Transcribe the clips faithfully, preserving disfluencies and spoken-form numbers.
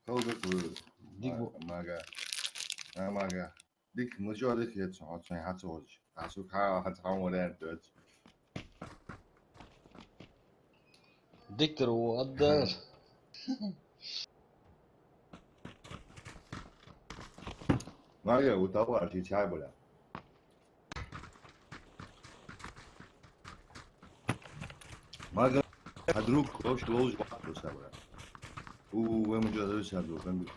Халдак ву. Дика ва. Ма-, мага. А, мага. Дика, ма чӀоагӀа дика хет сона, хьо цхьан хьацӀа гӀоз. Хьа сога хьа, хьа цхьан вариант доц. Дика дар ву, аддар. Мага, ву товарищи чай, бля. Мага, а друг, короче, ловиш вахту сабра. У, вай мужа зови сабра, кам биту.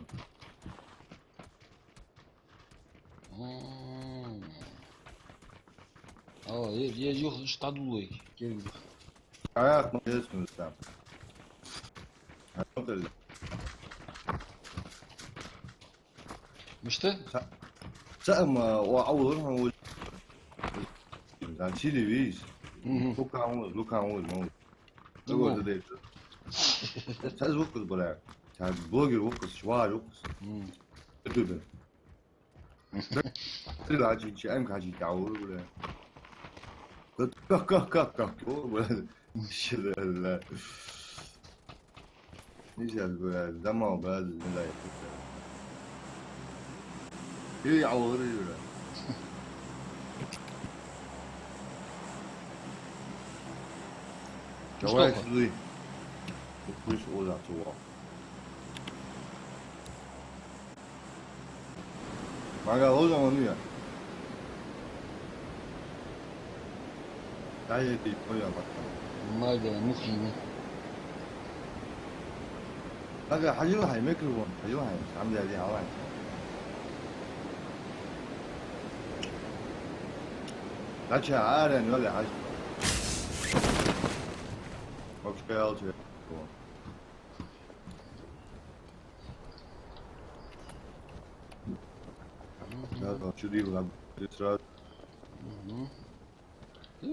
М. Ала, е, е, юх, штадулой, кевгух. А, молодец, ну, сам. А, ну, ты. Мишта? Са-, са-, ма, ва, аулар, ма, ва-, да, чили виз. Мгм. Лукан виз, лукан виз, ма. Ну. Чего ты даешь? Са звук из, бля. Са блогер вукус, швар вукус. Мгм. Ютубе. Ты гаджи, че, ам гаджи, да, бля. Как, как, как, как, как, о, бля. Ща, бля. Нельзя, бля, замал, бля, не дай. Эй, алгъыр, бля. Давай, что сюда. Пусть вот отсюда. Мага лоза вон я. Дай я пить, понял, пацан. Мага, мухи, не. Мага, хьажал хьай микрофон, хьажал хьай. Хьамда, хьажал хьай. Дача, арен, вала, хьаж. Вообще, алча. Мгм. Да, да, чё делал, а, здесь сразу. Мгм. Э.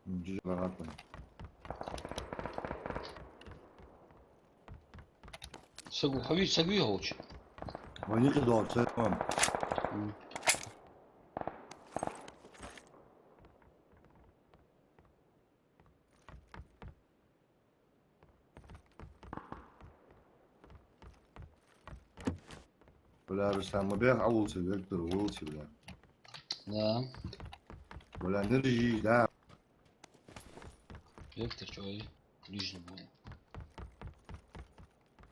М, жижиг багӀа. Саг хьавий, саг вий хьоч? Ваникъи догӀа, саг ван. М. Бля, Руслан, ма бех а волча, вектор волча, бля. Да. Бля, нержи, да. Вектор чё, ближний был.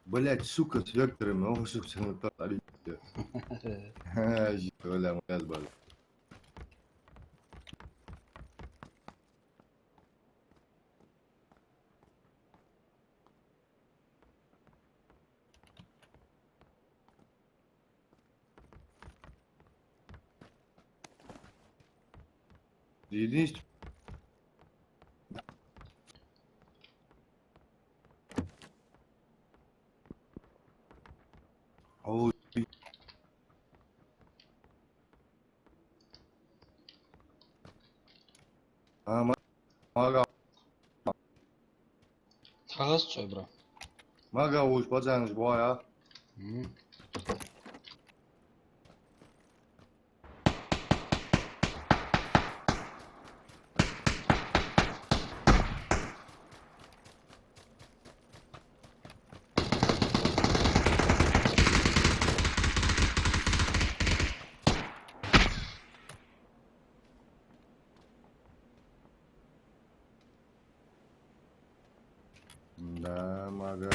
Блядь, сука, с вектором, ох, сука, на то, а, видите. Ха, жи, бля, моя сбала. Единственное. Ой. А, ма-, мага. ХьагӀаз цой, бро. Мага уж пацанаш боя. Мгм. Да, мага.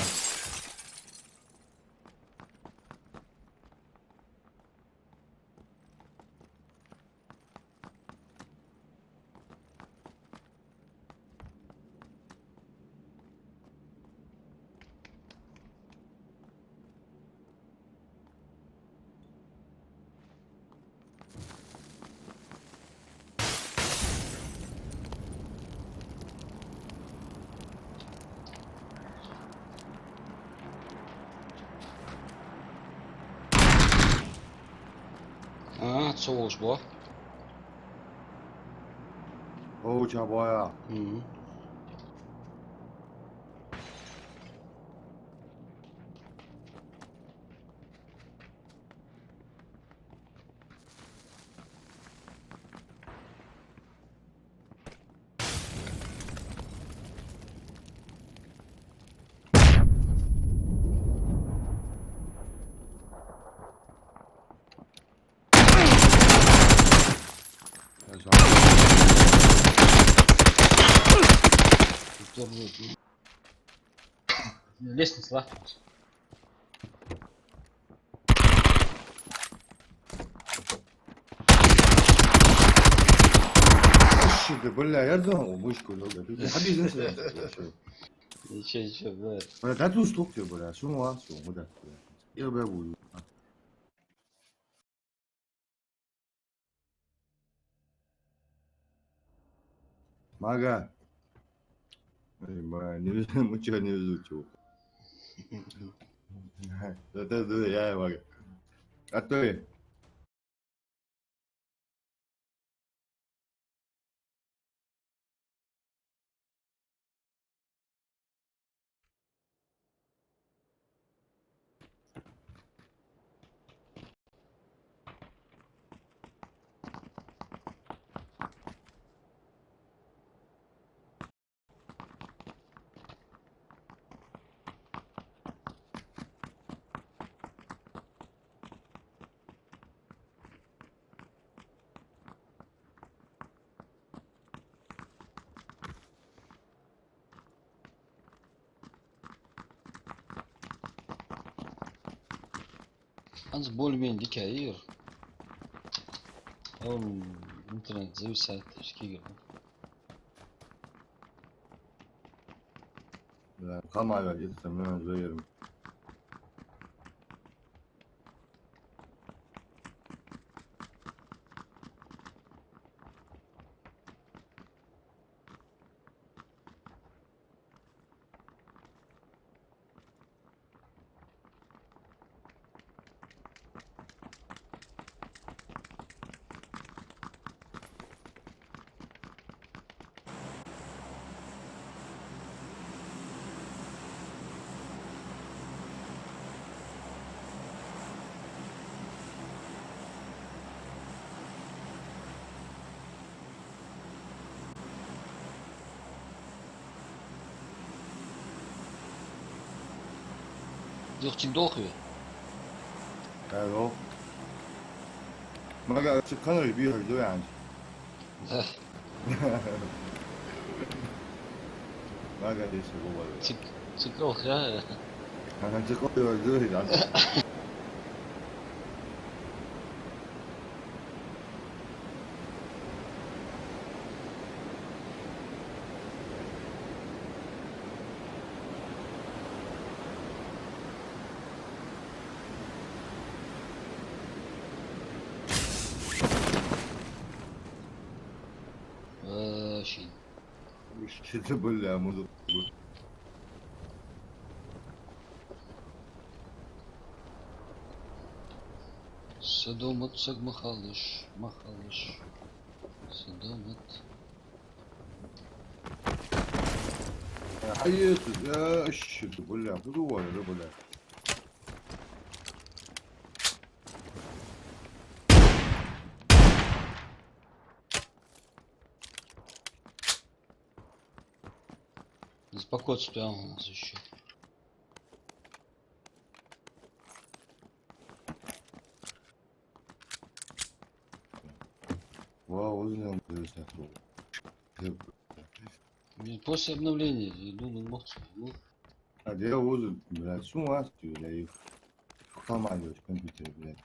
А, цо волаш ба. О, ча боя. Мгм. Лестница лахтанаш. Иши да, бля, я думал, мышку надо. Ты хабиз на себя. Ничего, ничего, бля. Бля, да ты уступ ты, бля, шум ва, шум, бля. Я бы буду. Мага. Эй, ма, не везу, мы чё, не везу, чё? Да, да, да, я, я, мага. А то и. ХӀанз более-менее дика я ер. Ам интернет зависает, то есть кигер. Да, камера, это, наверное, завернут. Юхачунга долх ве? Алло. Мага, цу канале бийхар ду яхаш? Да. Мага, деши губал. Цик-, цикл, ха? Ага, цикл, ду, ду, ду. Э, шин. Шин да, бля, мудак. Садомат саг ма халаш, ма халаш. Садомат. Хьаеца, я, иши да, бля, буду вай, да, бля. Спокойствие у нас ещё. Вау, узнаем, то есть, нахуй. Блин, после обновления, ну, ну, мог, ну, А де узу, блядь, шун вац, блядь. Хама лёш компьютер, блядь.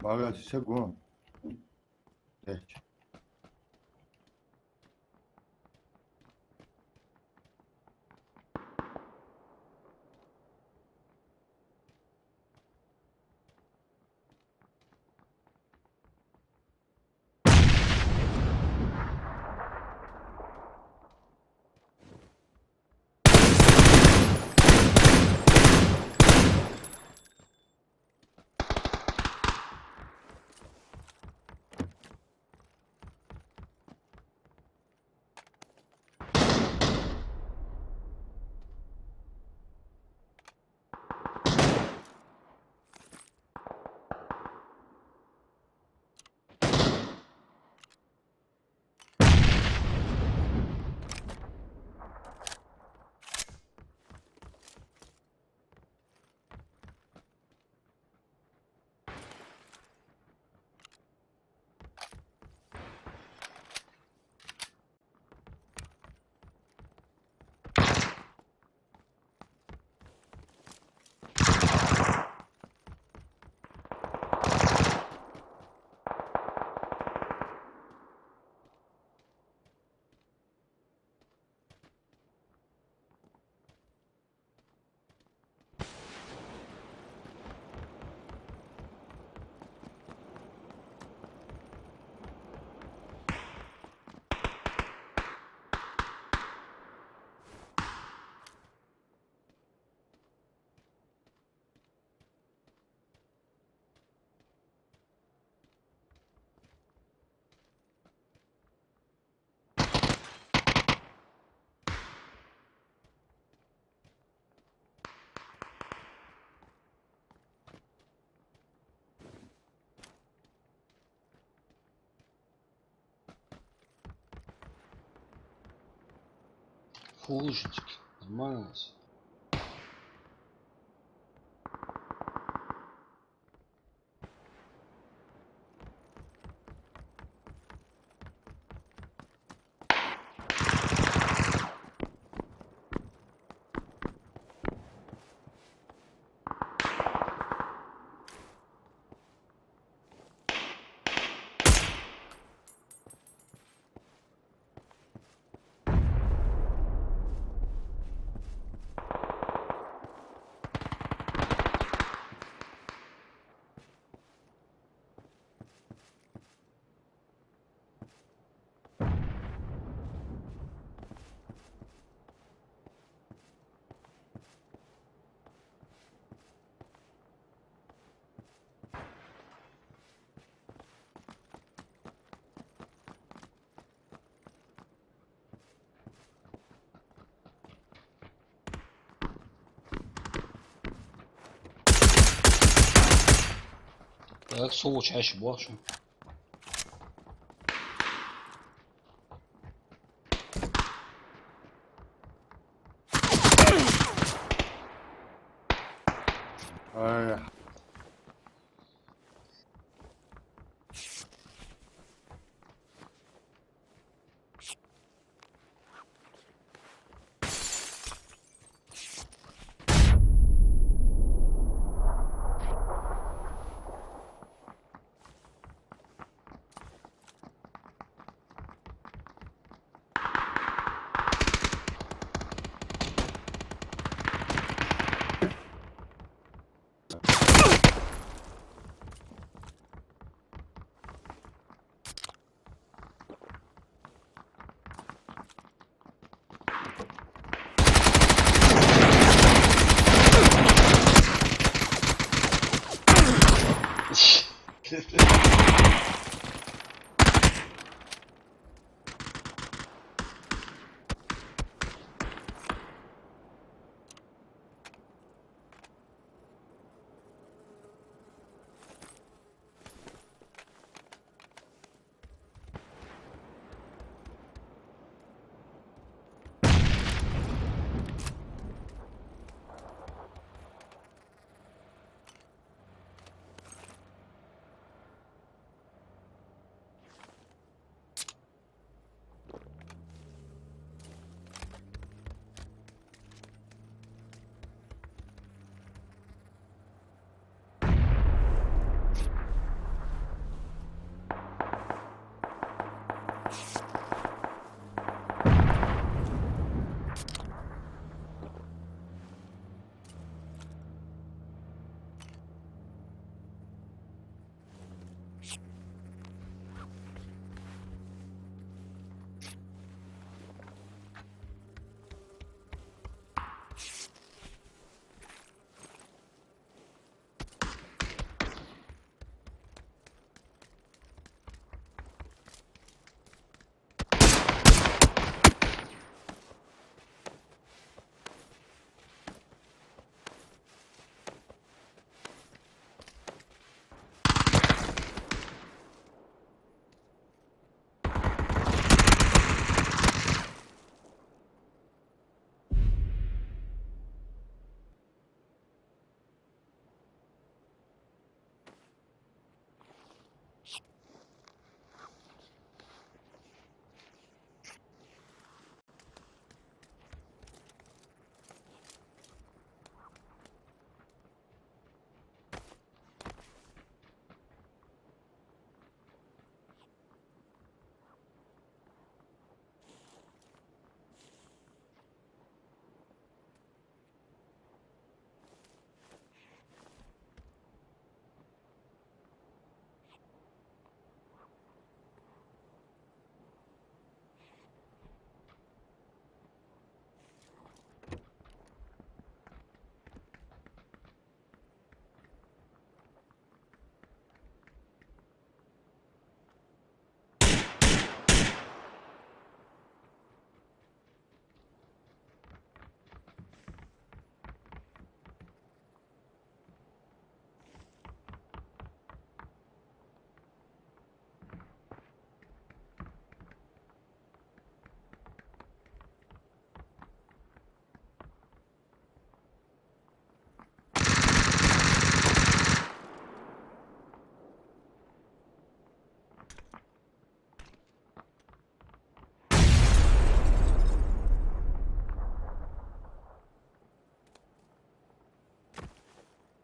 Багаж сагон. Теч. Фу лучше, нормально. Так, со волча хьаьший боахаш. Ай.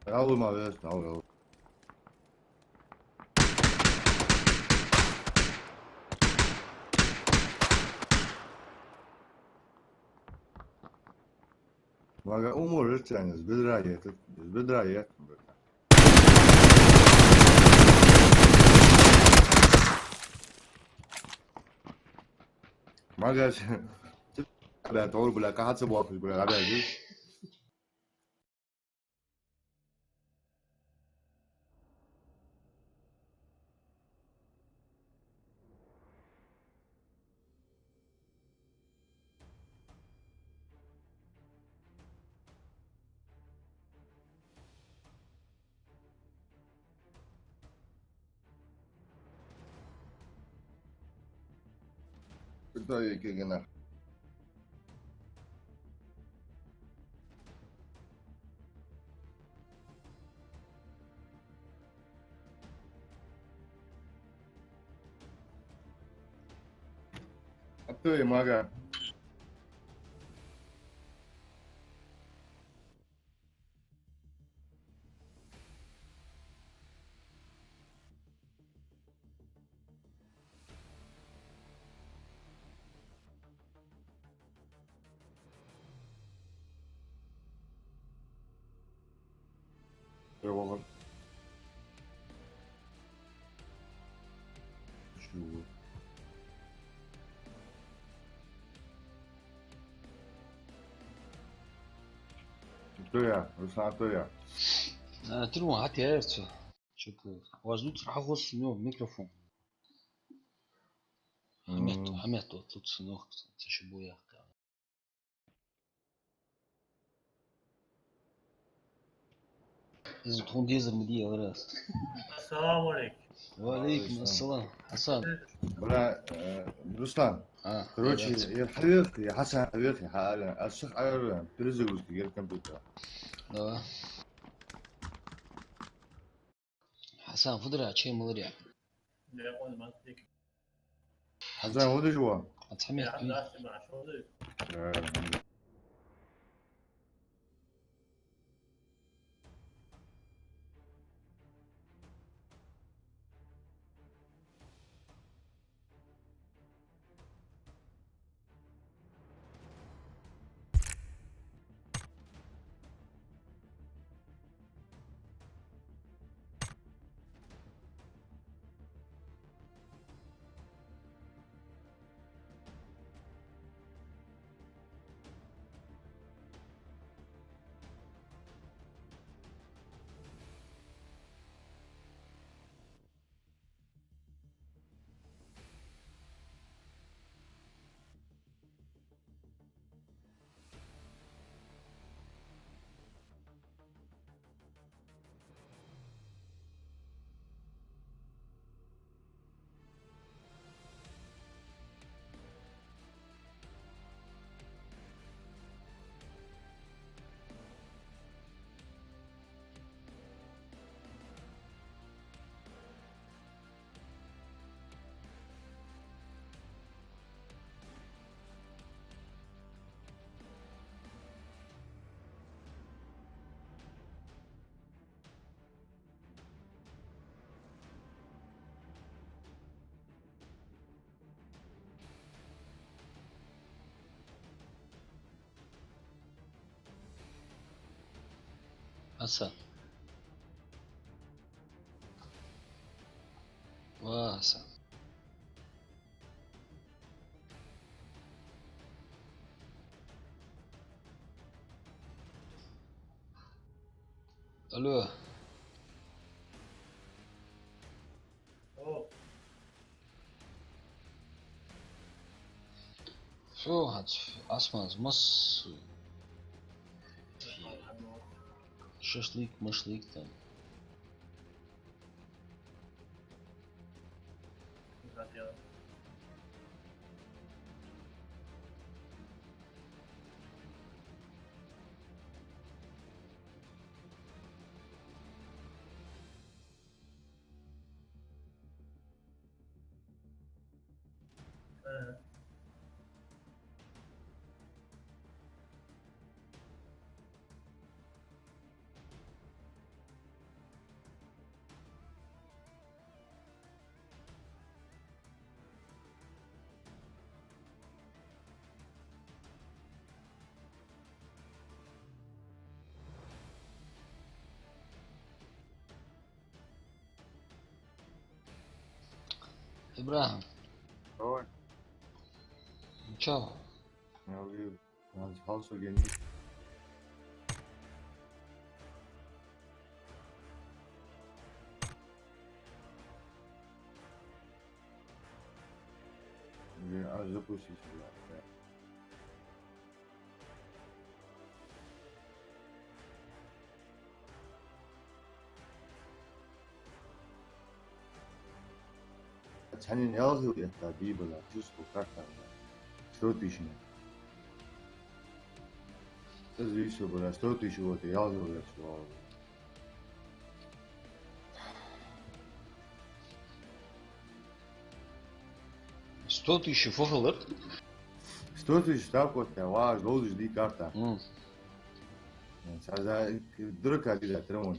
Равлу ма вест, равлу. Мага умур рычание, с бедра едет, с бедра едет. Мага, бля, тор, бля, кахаца бохуш, бля, бля. Куда я кегена? А кто и мага? Ё, валлахӀи. Чего? Кто я? Руслан, кто я? А, трюмо, а ты, а, всё. Чё ты? У вас тут хьахус, ну, микрофон. Хьамет, М. Хьамет, вот тут сынок, ты чё будешь? Из тхона дезар ма дий, алар аз. Ассаламу алейкум. Ва алейкум ассалам. Хасан. Бля, э, Руслан. А, короче, да, да. Я хьавех, я Хасан хьавех, я хьаала. Аз шах ара, перезагрузка, я компьютер. Давай. Хасан, фу дара, чей маларя? Хасан, фу деш ва? Ацхьа мехка. Э. Хасан. Ва, Хасан. Алло. Всё, хӀанз Ӏасмаз масса шашлык-машлык там. Ибрахим. Ой. Чао. Я говорю, у нас галсу гени. Уже аж запустился, да. Цхьанне ялх йолаш этта бий бала, чувствовал, как там, да. Сто тысяч. Из вису бала, сто тысяч вот, ялх йолаш этта. Сто тысяч фу хилар? Сто тысяч ставка оттаяь, важ ловзаш дий карта. М. Цхьа за-, дурака диза травма.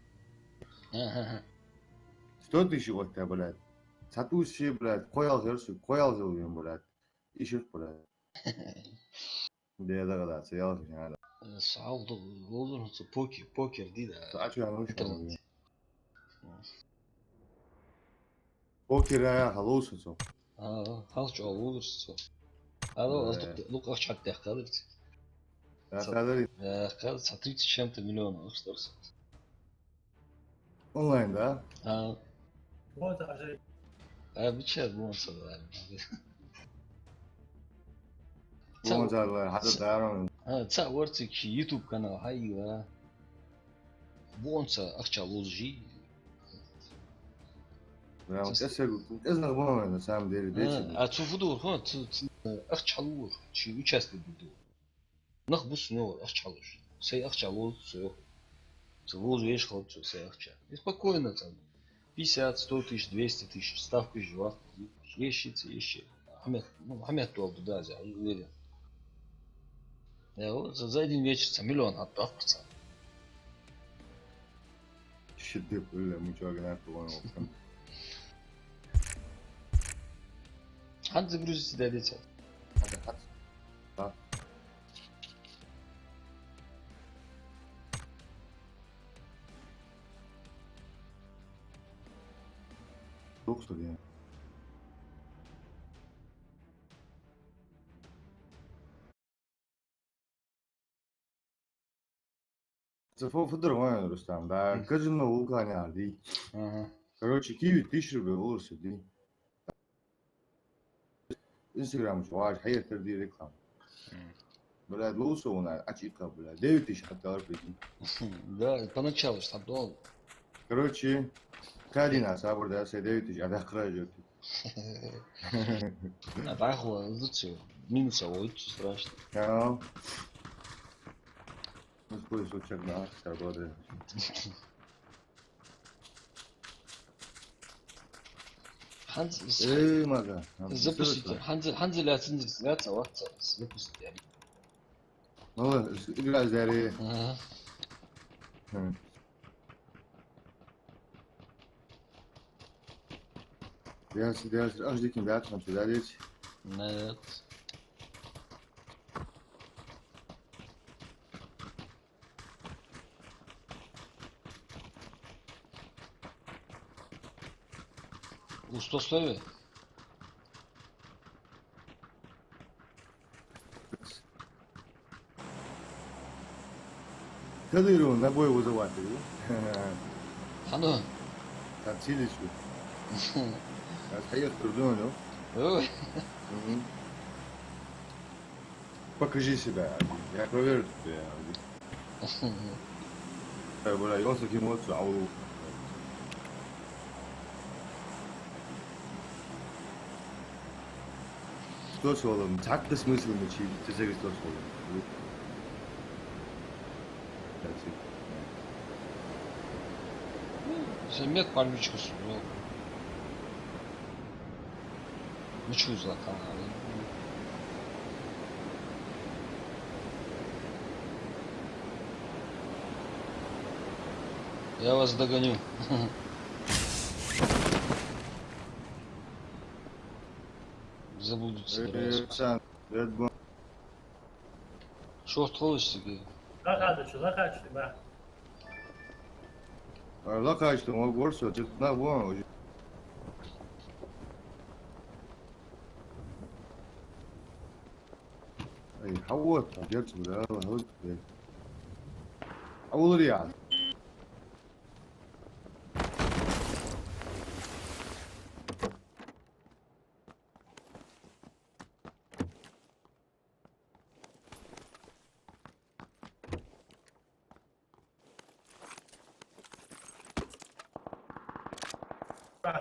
Ага. Сто тысяч оттаяь, блядь. Цхьа тусси, блядь, кхо ялх ярсу, кхо ялх йолаш вен, блядь. Иших, блядь. Де дагадацар, ялх жана. Саул ду ловзар хӀанз цу поке-, покер ди да. Цу ачу хӀанз вуч хӀанз. Покер а хьаловза цо. А, хьалчу ловзар цо. Ало, аз дукха, дукха ахча хьатта даьккхадар цо. Даьккхадар? Даьккхадар, цхьа тридцать с чем-то миллиона ахча дар цо. Онлайн, да? А. Вот, а же. А, бича бонса, да. Бонса, да, хьада даран. А, цхьа вар цу YouTube канал хьайила. Бонса ахча ловзаш. Да, вот это, это нормально, на самом деле, а, вечно. А цу фу дора, хо, цу, цу, ахча ловзар, чи участие буду. Нах бус ногӀа ахча хьалуш. Сай ахча ловза цо йоах. Цо ловза веш хилац цо сай ахча. И спокойно цо. Пятьдесят, сто тысяч, двести тысяч, ставка жвак. Еши цо, еши. Ахьмед, ну, Ахьмед долду да, я уверен. Я вот за, за один вечер цо миллион хьатта даккха цо. Шиддеп уйла, мучага нахуй ван вакан. ХӀанз загрузиться даьдеца. ХӀанз, хӀанз. А. Дукха студент. Цу фу-, фу дар вайна, Рустам, да, мгм, казино вулкан яр ди. Ага. Короче, кивит тысяча рублей уларса ди. Инстаграм чу важ хьаеттар ди реклама. Мгм. Блядь, ловза вуна, ачика, блядь. Девять тысяч хьатта лар прикинь. Да, поначалу ж там долго. Короче, кадина сабар да, се девять тысяч, а да храж. А так вот, лучше. Минуса вот, страшно. Ага. Ну, сколько суток, да, всё, годы. ХӀанз, эй, мага, запустите. ХӀанз, хӀанз ляц, хӀанз ляц, а вот запустите. Ну, игра здари. Ага. Хм. Дяхар, дяхар, аш дикин баьтхан чу дадец. Нет. Устосови? Кадыров на бой вызывать, да? Хьан? Там сились. Аз хьаех трудно, ну. Ой. Мгм. Покажи себя. Я проверю тебя. Э, бля, ёлса кем вот, ау. Что с валом? Так ты смысл мучи, ты за что с валом? That's it. Замет пальмичка сюда. Ну чё за канал? Я вас догоню. Заблудиться. Э, Сан, Red Bull. Шорт холостики. Лакачу, лакачу, ба. А, лакачу, он горсо, ты на вон уже. А вот, а, герц, бля, вот, бля. А улария.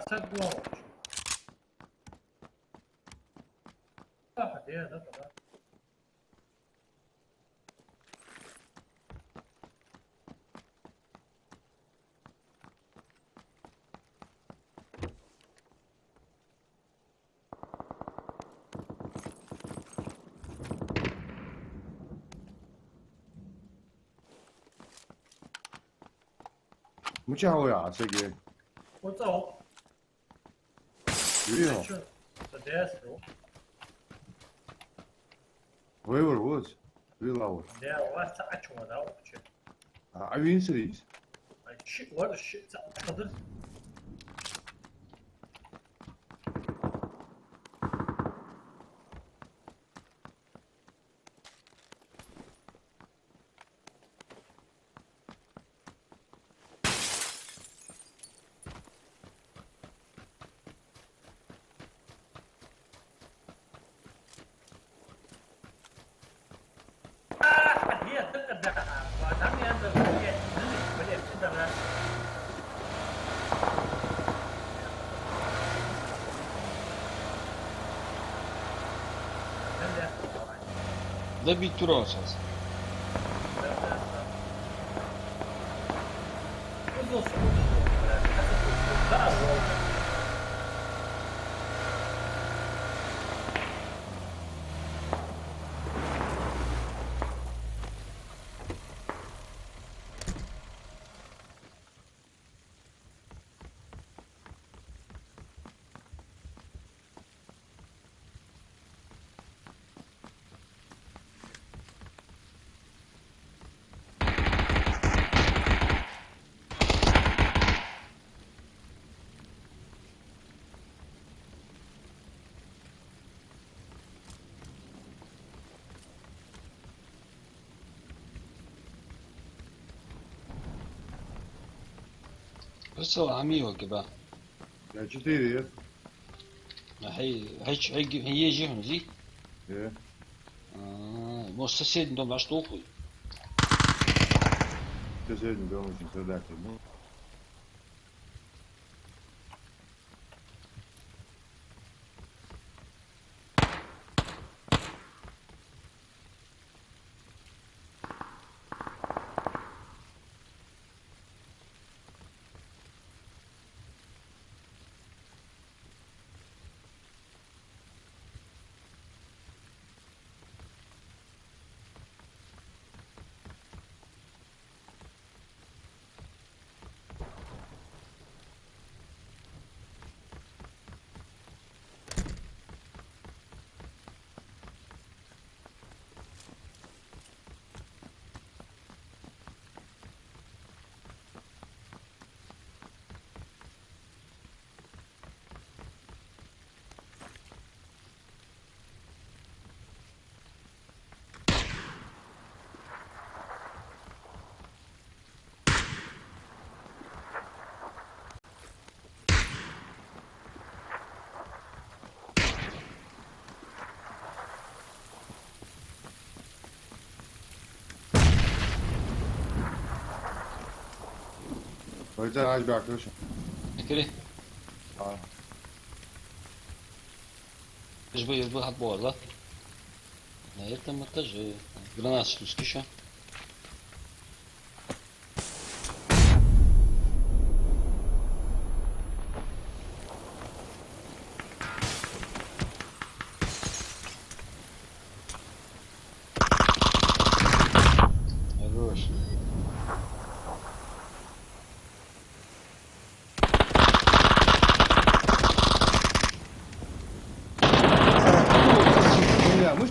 Саг лоаӀаш. Ах, де, да, да. Мичахьа вай Ӏа сага? Оцу. Вио. Чу? Са дес ю. Вай вар воз. Вилавр. Де, вар ца Ӏачу вада вообще. А, а вин сирис? А, ши, вар ши ца Ӏачу вада. Добить турал сейчас. Прицел Ӏамий вай кӀаьда? Я четыре, я. А хьай, хьай, хьай, хьай ежи хьун зи? Э. А, может, соседний дом наш тухуй? Соседний дом очень стрелять, ну. Вай цӀа хьажа баьхкаш. Экри? А. Ишбу, ишбу хьатӀабоагӀа. На этом этаже. Гранат шлюшки ещё. Хорош. Бля, мышь.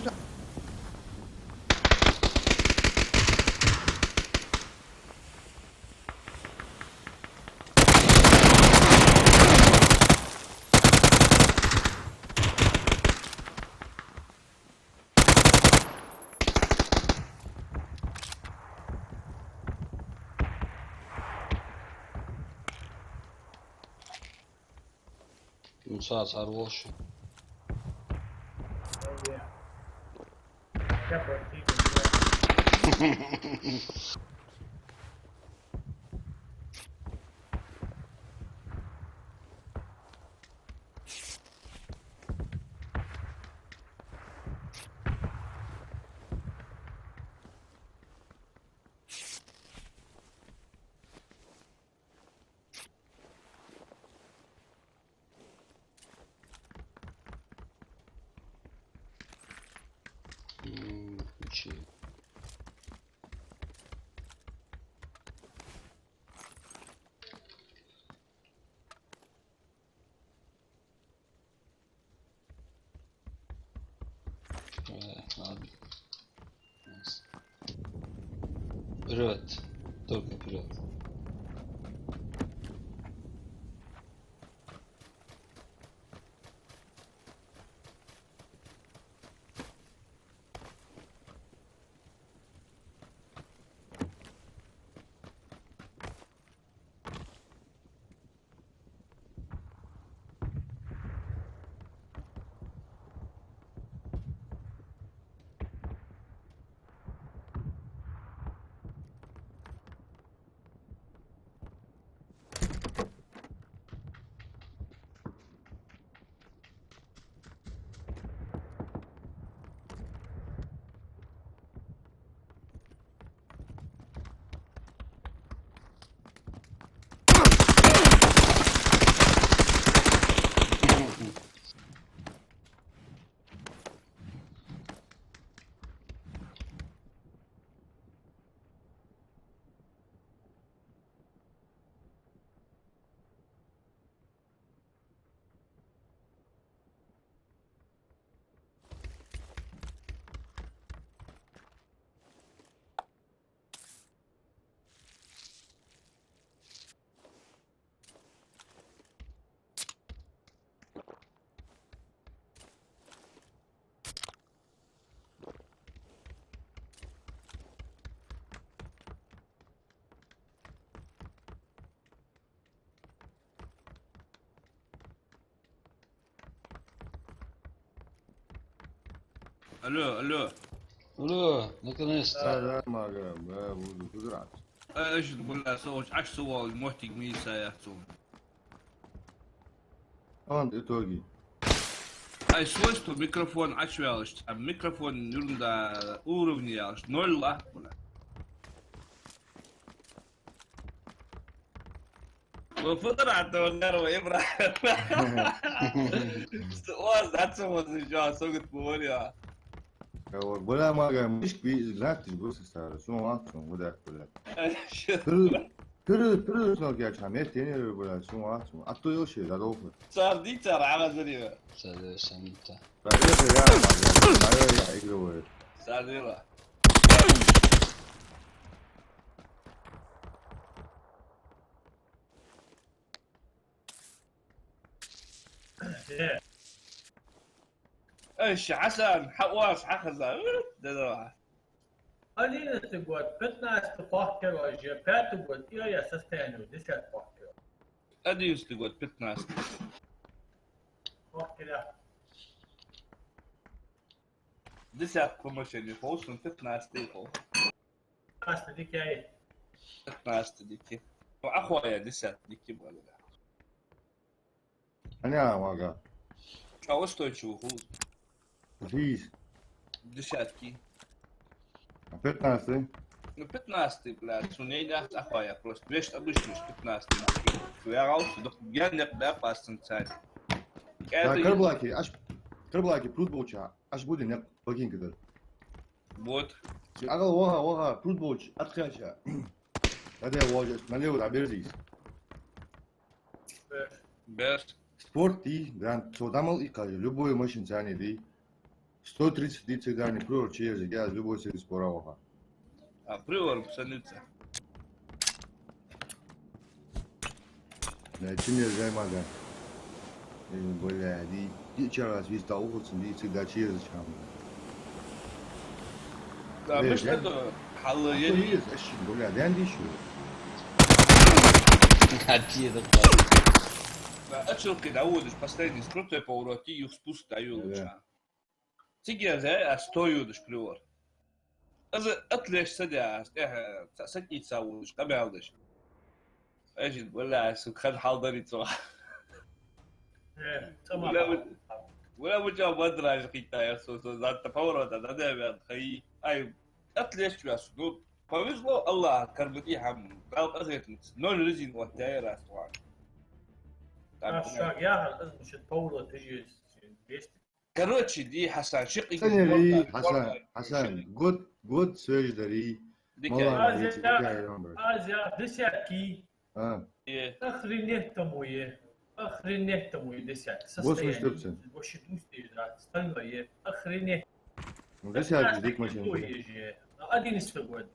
Муса, цар волаш. М, ничего. Э, ладно. Вперёд. Только вперёд. Алло, алло. Алло, наконец-то. Да, да, мага, да, буду кудрат. Э, значит, бля, со уж аж со вал, моттиг миса яхцун. Он итоги. Ай, свойство микрофон ачвялаш, а микрофон юрнда уровне ялаш, ноль лах, бля. Вы фотографировали, Ибрахим. Что у вас, да, что у вас ещё особенно говорю, а? Бля, мага, мышки, знаешь, ты же просто старый. Что он, что он, вот так, бля. Пиру, пиру, пиру, что я чам, я тренер, бля, что он, что он. А то ещё, да, долго. Сарди, цар, а, Вазариева. Сарди, Самита. Да, я, я, я, я, я, я игровой. Сардила. Э. Эй, Хьасан, хьа оаш, хьа хаза. Да, да. Одиннадцатый год, пятнадцатый хохкерожье, пятый год, и я состояние, десятый хохкер. Одиннадцатый год, пятнадцатый. Хохкер. Десятый по машине, хо, сон пятнадцатый хо. Пятнадцатый дикий. Пятнадцатый дикий. Ну, ахуя десятый дикий, бля. Аня, мага. Чё, устойчивый хул? Жизнь. Десятки. А пятнадцатый? Ну, пятнадцатый, блядь, суней, да, ахуя просто. Вещь обычный, пятнадцатый. Я раус, да, я не, да, пастын царь. Да, это карблаки, аж карблаки, пруд болча. Аш буде не покинка дар. Вот. Чи агал ваха, ваха, пруд болч, откача. Аде вожа, налево, а берзис. Бес. Спорт ди, гран, цо дамал и каже, любой машин цани ди. Сто тридцать ди цигани, прор через газ, любой сервис пора ваха. А, привар псаница. Да, чим я займага? Э, бля, ди, ди чарас виста ухуцин, ди цигда через чам. Да, э, мишта да? Это хала а ери. Есть, аш, бля, дан ди шу. Какие-то. Ачалкхе дӀаводаш последний с крутой поворот, юха спуск дӀайолалуча. Цига аз, аз сто йодаш привор. Аз отлеш ца де, аз тӀехьа ца сатница водаш, къамаьл деш. Ай жин, валлахӀи, сука, хӀанз хьал дарий цо. Э, ца ма валлахӀи, хьал. ВаллахӀи, вуча бадраж кхийтта яр со, со затта поворота, да, да, вян, хай. Ай, отлеш вяс, ну, повезло, Аллах, карбати хьам, дал къахетмац, ноль резин оттаяр аз тхоан. Так, а, так. Шаг яхар, аз мушит поворот, ты же есть. Короче, ди, Хьасан, ши къиги Саня, ди, Хьасан, Хьасан, год, год свеждарий. Дика. Мала, Азия, дика, Азия, десятки. А. Э. Охренеть тому е. Охренеть тому е десятки. Восемьдесят процентов. Состояние. Вообще дустеж, да. Остальное е. Охренеть. Ну, десятки, дик машина. Одиннадцатый год.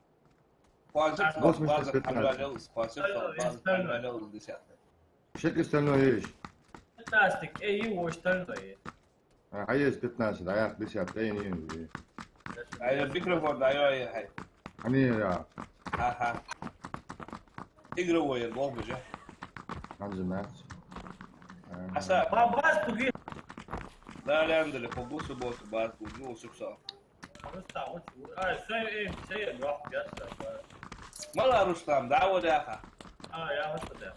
Спасибо, восемьдесят пятнадцать. Спасибо, остальное. Десятки. Всё остальное есть. Пятнадцать, э, и остальное. А, а есть пятнадцать, а я пятьдесят, а я не вижу. А я микрофон, да, я, я, хай. Они, да. Ага. Игровой, я, бог бы же. Там же мяч. А. Аса. Ба-, бас туги. Да, Леандр, по гусу босу бас, ну, суксо. Рустам, вот, а, всё, э, всё, я, два, пять, да, да. Мала Рустам, да, вот, яха. А, я вот сюда.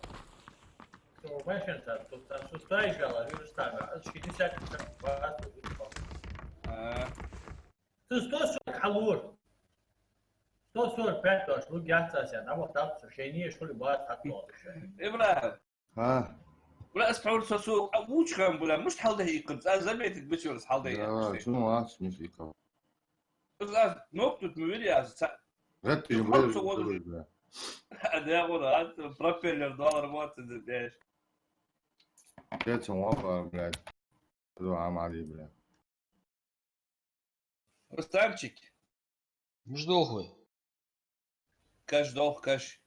Кто машин-то, тут там шестой играл, а Рустам, а шестьдесят, а. Ты сто сорок халур. Сто сорок пять точно, ну, я цася, а вот там сушение, что ли, бац, а то. Ибрахим. А. Бля, аз тхьовра со, со, а, вучхам, бля, мишта хьалдехьа иккхар, аз заметить бицвелла хьалдехьа. Да, иккхар. Чун вац, мишта иккхар. Аз, аз ног тут ма вири аз, ца. Гатти, ну, бля, хал цо бля, вон бля. А, да, вон, а, пропеллер доллар вот, ты знаешь. Пять сом лапа, блядь. Ду амали, блядь. Рустамчик. Муж дохуй. Каш дох, каш.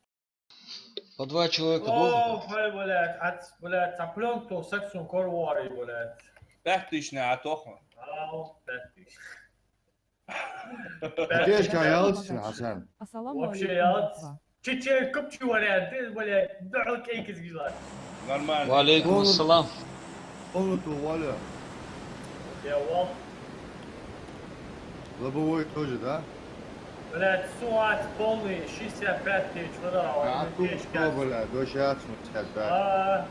По два человека дохуй. О, хай, блядь, ат, блядь, цаплёнку саксун корвари, блядь. Пять тысяч на атоху. Ау, пять тысяч. Пять тысяч. Пешка ялц, Хасан. Ассаламу алейкум, братва. Вообще ялц. Чечен купчи вариант, блядь, духу кейкис гила. Нормально. Ва алейкум ассалам. Полный, полный, Валя. Я вал. Лобовой тоже, да? Блядь, суац полный, шестьдесят пять тысяч, вроде, а, а тут пешка. Кто, блядь, до сейчас шестьдесят пять. А.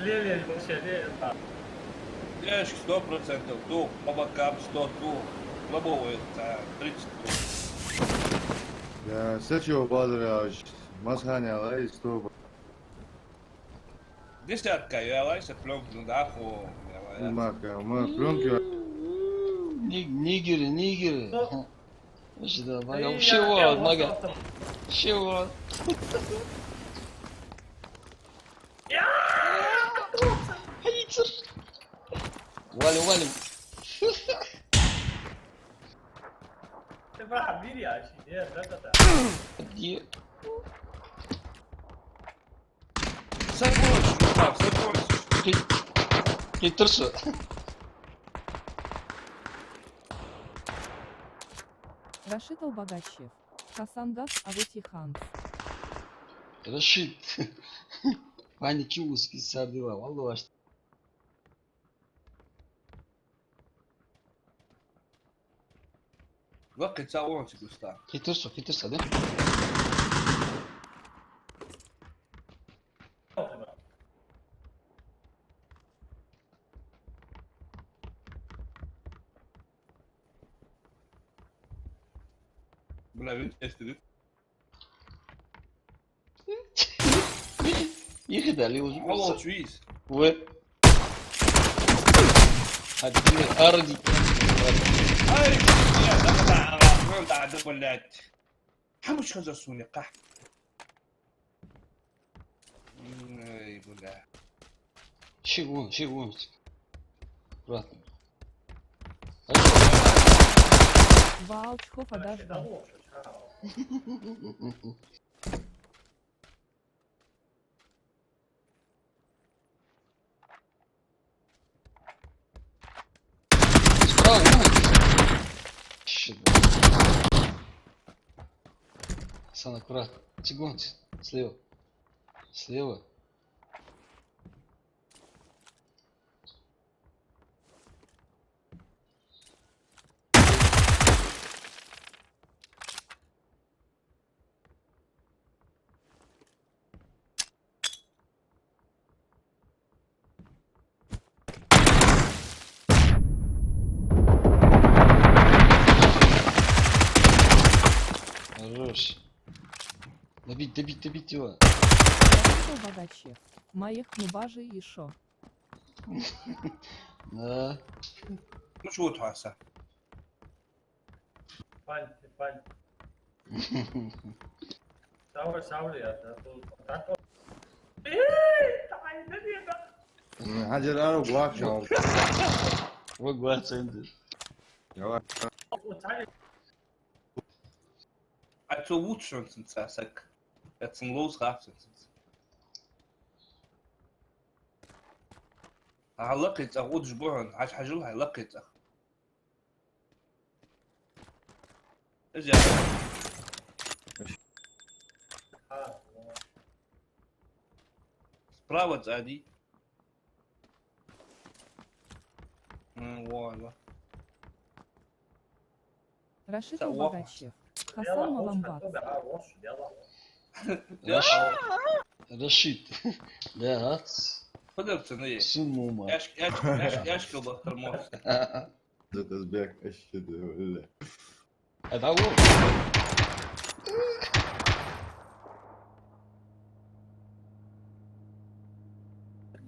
Ле-, ле-, вообще, ле-, да. Пешка сто процентов, ту, по бокам сто, ту, лобовой, да, тридцать, ту. Да, с чего базара, масханя, лай, сто. Десятка, я лай, с плёнкой, ну да, хо, я лай. Мака, ма, плёнки. Ни-, нигеры, нигеры. Ну, сюда, Валя, чего, Мага? Чего? Валим, валим. Ты прав, бери, а, сиди, да, да, да. Где? Закончишь, Рустам, закончишь. Ты, ты трусу. Рашид Албогачев. Хасан гад, а вот и Ханс. Рашид. Паники узкий сардила, валлахи. Вакхи ца вон цигуста. Хитрсо, хитрсо, да? Бля, вид эстугит. Их дали уже. Алло, чуиз. Вы. Один арди. Ай, бля, да, да, да, да, да, блядь. Хамуш хаза суни, ка. Ай, бля. Ши вон, ши вон. Аккуратно. Валчхо подождал. Справа, вон. Щит, блядь. Сан, аккуратно. Цигун, слева. Слева. Хорош. Добить, добить, добить его. Хорошо, богаче. Моих не бажи ещё. Да. Ну чё вот, Хаса? Пань, пань. Савр, савр, я, да, тут, так вот. Эй, давай, давай, давай. Хьажар ара гуак шоана. Ва гуак ценди. Давай. Вот, царь. А цо вуч шоана цунца саг? Я цун ловза хац цунца. Хьа лакхе цӀагӀа удаш бу хьона, хьажа хьажал хьай лакхе цӀагӀа. Из я. Справа цӀа дий. М, во, во. Рашид Албогачиев. Хасан Маламбат. Раш-, Рашид. Да, гац. Подавцаны. Син мума. Яш-, яш-, яш-, яшка бахтар мос. Зато сбег ещё да, бля. Это вот.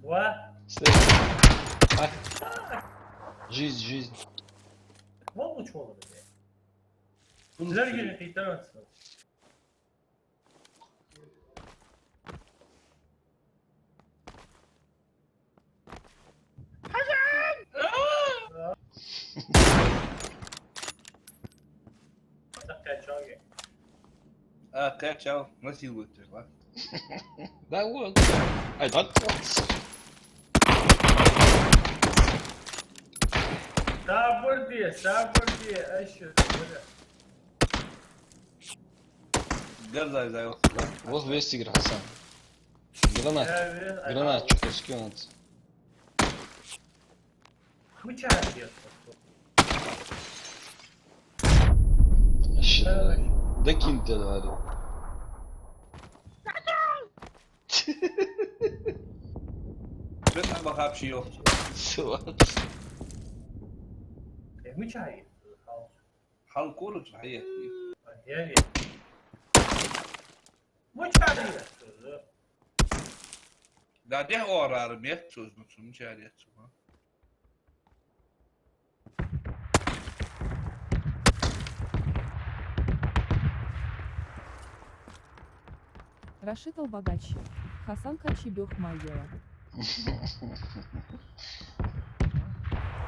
Ва? Слева. А. Жизнь, жизнь. Вон лучше было, блядь. Зергили ты, танцы. А, качал, насилует, да? Да вот. Ай, да вот. Сабр де, сабр де, ай, шо, бля. Газай, зай, вот. Вот весь игра, Хасан. Гранат. Э, э, гранат, э, что-то скинуть. Мыча, ща, э, докинь ты, говорю. Что там вообще, ёпта? Всё. Э, мыча, э, хал. Хьал кураж хьаетта. Ай, ай, ай. Мичара еттар цо? Да, дехьа оагӀорахьара метта цо, ну, цо мичара еттар цо, а? Рашид Албогачиев. Хасан Качибёх Майя.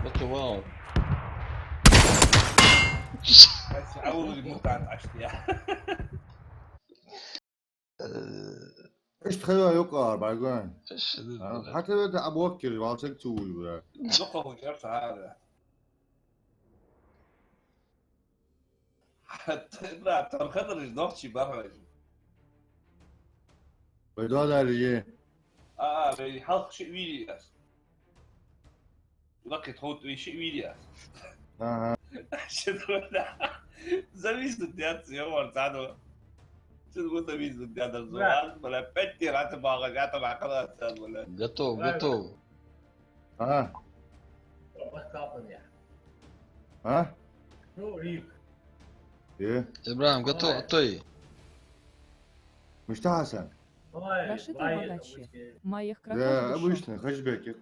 Бака, вау. Ай, ца аули мутан ашти я. Э, иштта хьайо юкъа ара, байгон. Иштта да, а, да. Хьатавета абоккир, валсаг цу уй, бра. Юкъа хужар цара. Хьатта, бра, тархадараш нохчий бархаш. Вай додали е. А, а, вай хьалха ши вири ас. Лакхе тховт вай ши вири ас. Ага. Ши дрода. Зависнуть яц, ё, вар цадо. Ши дрода зависнуть яц, да. Зуан, бля, пять раз багаж, я там акала цад, бля. Готов, готов. А? А? Э? Ибрагим, готов, а то и. Мишта, Хасан? Рашид Албогачиев. Моих крокодил. Да, обычно, хэтчбекер.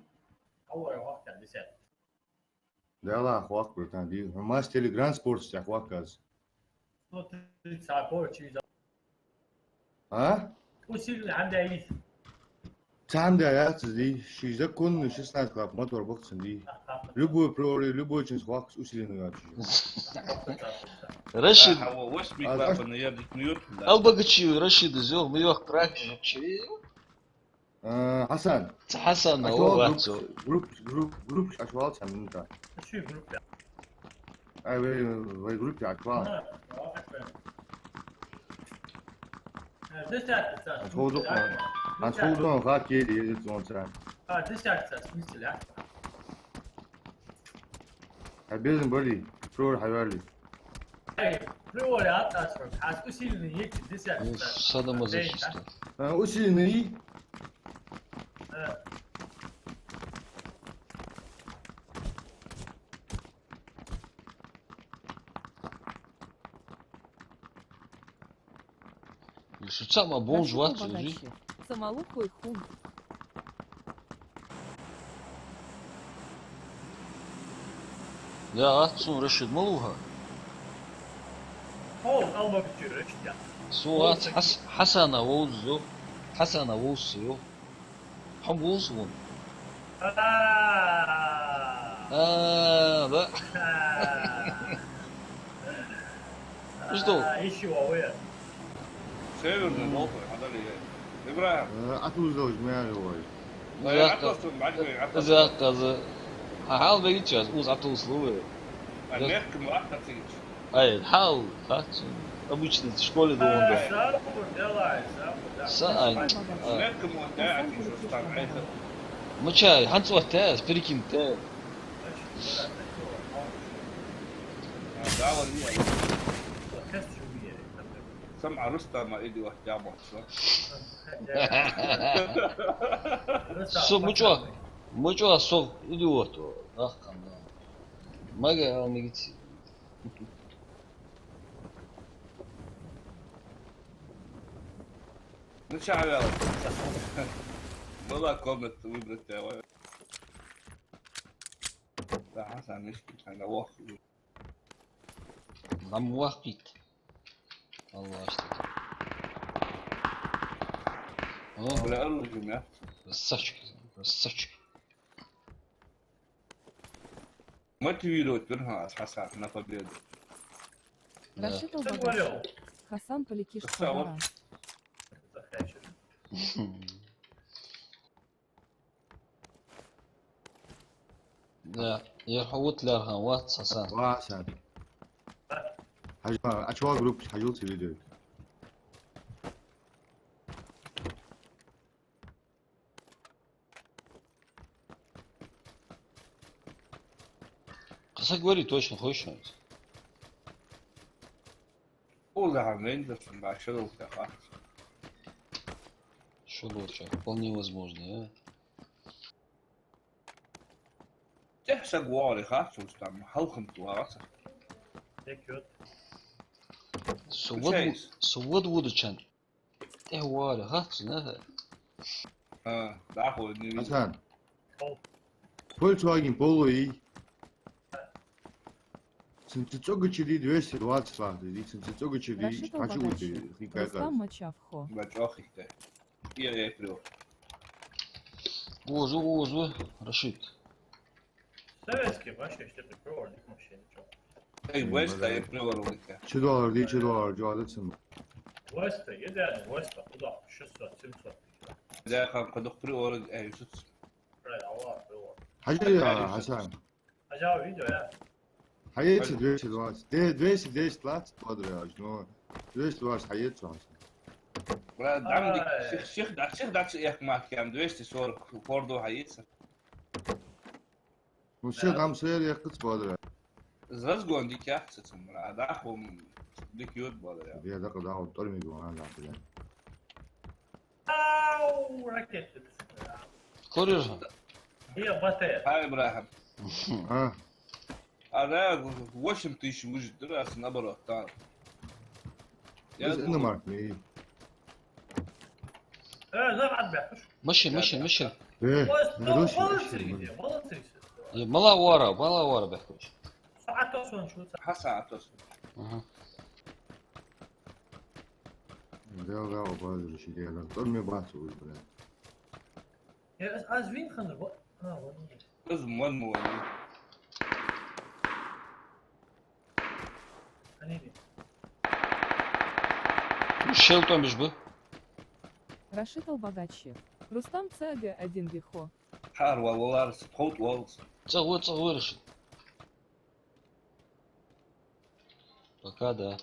Да ла, хьакхо, братан, ди. Мастер Гранд Спортс тӀа хьакхо аз. А? Цхьанне яц из, ди. Ши закон, шестнадцать клап, мотор бакъ цун, ди. Любой приори, любой чинс хьакхо усилени яц. Рашид. Албогачиев Рашид из, ё, ма йоах, крак. Э, Хасан. Ца Хасан, а, о, вацо. Групп, групп, групп, аш вал цхьа минута. Ши групп. Ай, вай, вай групп, аш вал. Аш вал дукха. Аз хулдон хак ели, ели цунца. А, десятка, в смысле, а? А безам барий, приор хьаварли. Эй, приор, а, тасфор, аз усиленный есть, десятка. Ну, садомазохист. А, усиленный? Э. Шуца ма бомж вац, узи? Самалухой хун. Я, цун Рашид ма лув хьа? Хьо, алма бичи Рашид я. Со вац, Хьас-, Хьасана вовза ю. Хьасана вовза ю. Хьо вовза вон. А. А, да. А. Что? А, ещё, а вы? Северный, мгм, Волхов, хьадали. Ибрахим. Э, атузалж мягий вай. Ай, атус, атус, атус. Хьа хьал бегича, уз атус лувы. А, мягкий ма атус. Ай, хьал, хьац. Обычно в школе дома, да. Са ай. Мачай, хьанц ватта, перекиньте. Сам Рустама идиот, я бокса. Со мучо, мучо со идиот. Ах, кам. Мага, а, мигици. Ну чё, Авел? Была комната выбрать, давай. Да, Хьасан, мишки, она лох. Нам вахит. Аллах, что ли. О. Бля, оружие, мя. Красавчик, красавчик. Мотивировать вир хьо аз, Хьасан, на победу. Да. Рашид албагаш. Хьасан, полетишь. Красава. Подарок. Да, я хьо вот лархан, вот, Хьасан. Ва, Хьасан. Хьажа, а чё группа, хьажал ци видео. Кхы саг варий, точно ховш хьона из? О, да, хьа мен да, сан ба, шо долча хац. Шо долча, вполне возможно, а? Тӏехьа саг вагӏар хац, уж там, хьалхам тӏа вагӏа са. Со вад ву-, со вад вудачан. Э, вара, хац, на? А, да, хо, не видел. Хьасан. О. Volkswagen Polo и. Цунца цӏогача ди двести двадцать латт, и цунца цӏогача ди, Рашид хьачу албагаш. Ути, хикай. Рустам каз. Мачавхо. Бачох хикай. Я, я, приор. Ужу, ужу, Рашид. Советский вообще, что такое, приор, не вообще ничего. Эй, Веста, я приор, у тебя. Чудо, ди чудо, чудо, да, цена. Веста, еда, Веста, куда? Шестьсот, семьсот. Да, как, куда приор, эй, шут. Правильно, Аллах, приор. Хьажа, я, Хьасан. Хьажа, видео, я. Хьаеца двести двадцать. Де-, двести десять латт, подруга, но двести двадцать хьаеца, Хьасан. Бра, дам, ай. Сих, сих, да, сих, да, сих, эх, мат, кем, двести сорок, фордо хьаеца. Ну, всё, да. Там сэр, я кыц бадра. Зазгон дикяхца цумра, а да хум дикют бадра. Я да, когда он тормиг, он, да, бля. Ау, ракеты. Курир. Я батэ. Ай, Ибрахим. А? А да, восемь тысяч выжить, да, раз наоборот, там. Я думаю, иномарка, и Э, зам отбяхаш. Машин, машин, машин. Э, Ой, ну, ну, руши, молодцы, руши, ребята, молодцы. Э, мала вара, мала вара бяхаш. Саатос он шу. Ха, саатос. Ага. Да, да, обалдели, да. Тот мне бацу, бля. Э, аз, аз вин ханна, во-, а, вот. Аз ман муани. Шел там бишба. Рашид албагачи. Рустам ЦГ один вихо. Хар вал валар, схот валс. Цагва, цагва, Рашид. Пока да.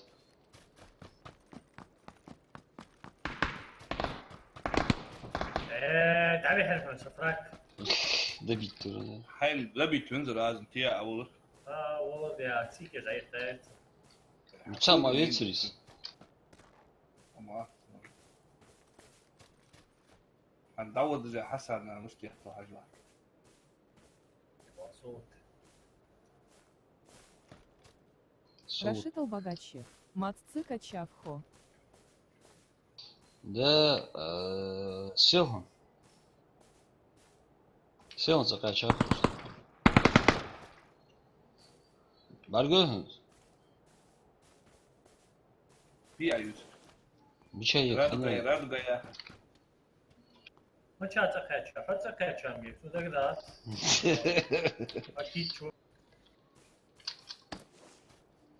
ДӀавихьар хьона са фраг. Добить тура, да. Хьайна добить вензар аз, те а вала. А, вала, я, цига жайхац. Мца ма вецарис. Ама. Хьан дӀаводаже Хьасана муштехто хьажа. Сот. Сот. Рашид Албогачев. Мац ца качав хьо? Да, э, сел хьона. Сел хьона, ца кхаьчав. БӀаргагой хьона? Биа юз. Бича е Радугая, хьона. Радугая. Мача ца кхаьча, хьо ца кхаьча ам гек, цу дагадас. А кичу.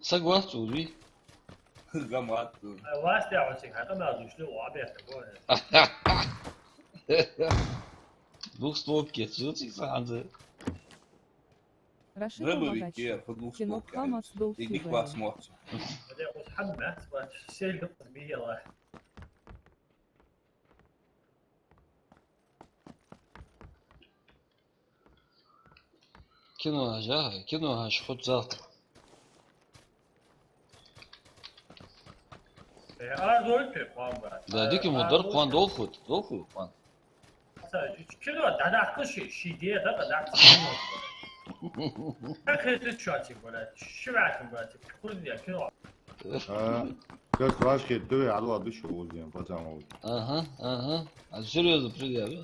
Саг вац цу, ви? Гамат. Вац тя вац, хьа къамаьл душли, ва бехта бо. Двухстволки, цу цик са хьанза. Рашид Албогачев. Кино кхамац дол. Игик вац моц. Аде, вот хьан мац вац, сел бияла. Кино хьажа, кино хьажа, хӀуд залта. Э, а, дойте, кхоан, брат. Да, дика мо дар, кхоан долхуд, долхуд, кхоан. Са, кино, да, да, куши, ши де, да, да, да, кино. Как это чё, типа, блядь? Шиватин, блядь, типа, хуй, кино. А, как ваш хит, ты, а, ладно, что, вот, блин, пацан, вот. Ага, ага. А серьёзно, предъяви.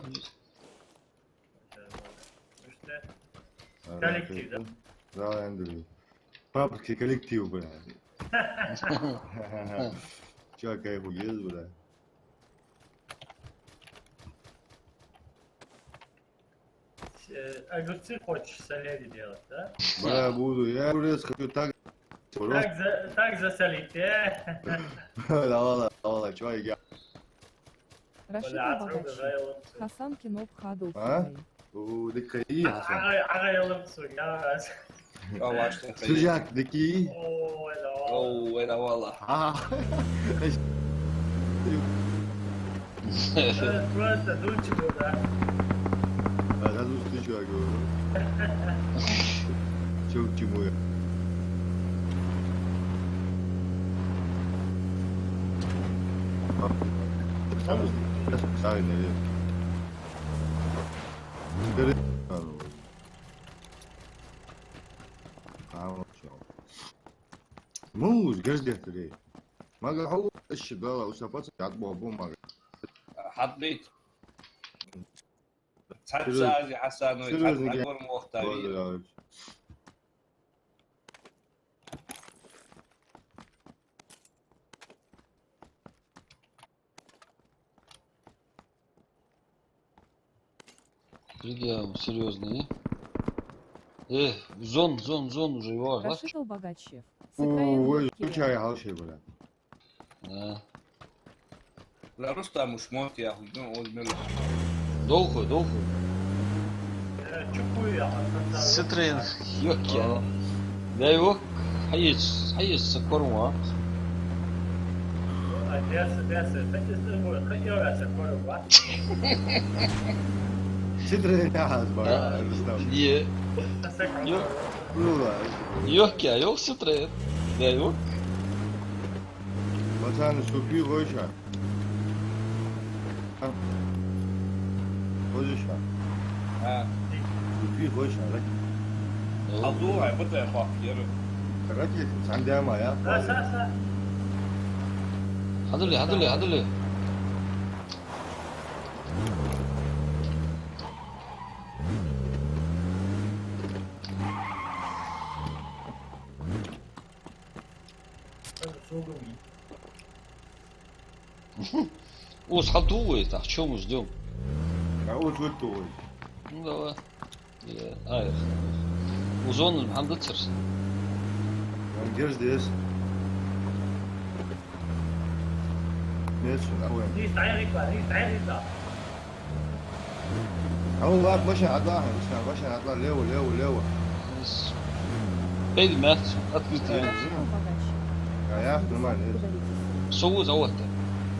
Коллектив, да? Да, Андрей. Папский коллектив, бля. Чё, кайфуешь, бля? Э, огурцы хочешь соленье делать, да? Бля, буду. Я огурец хочу так. Так за-, так засолить, э? Давай, давай, давай, чё, я? Рашид Албогачев. Хьасан кино пхадул. А? У, дика хьаий, Хьасан. Ага, ага, я лапсу, я раз. Сюжет дикий. О, это вала. О, это вала. А. Э, просто дучи был, да? А, да, дучи, ты чё, я говорю? Чё к чему я? Муз гаждехтари. Мага хьо иши дала, уса паца ятбо бу мага. Хьадбит. Цхьацца ази Хьасанови, серьёзно, цхьацца агор мохтари. Предъява серьёзный. Э, зон, зон, зон уже его, а? Рашид Албогачев. О, ой, чай, халши, бля. Да. Ла Рустам уж монт я хуй, ну, он мел. Долху, долху. Э, чукуя, а, Ситроен, ёкки. А. Да его, хьаеш, хьаеш са корма. А, дяса, дяса, так и с тобой, хотел я са корма. Ситроен, я хаз, бля, Рустам. Е. Ё-, ну, ладно. Ёкки, а, ёк Ситроен. Да его. Пацаны, супи хойша. А? Хойша. А. Супи хойша, раки. Алду, ай, бата, хох, еру. Раки, сандяма, я? Да, са, са. Хадули, хадули, хадули. Ус хьалту вай, так, чё мы ждём? А ус выту вай. Ну, давай. Е, ай. Узон хьамда царс. Ангер здесь. Нет, что такое? Здесь, дай рыба, здесь, дай рыба. А у вас машина одна, машина, машина одна, лево, лево, лево. Пойди, Макс, открытый. А, я, нормально. Со вуз а вот.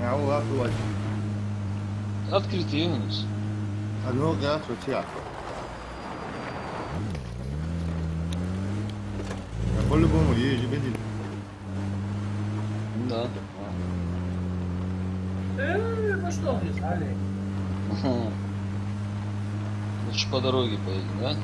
А у вас, у вас. Открытый у нас. А ну, я что, чё? Я по-любому езжу, видели? Да. Э, ну что здесь, Олег? Ага. Лучше по дороге поедем, да?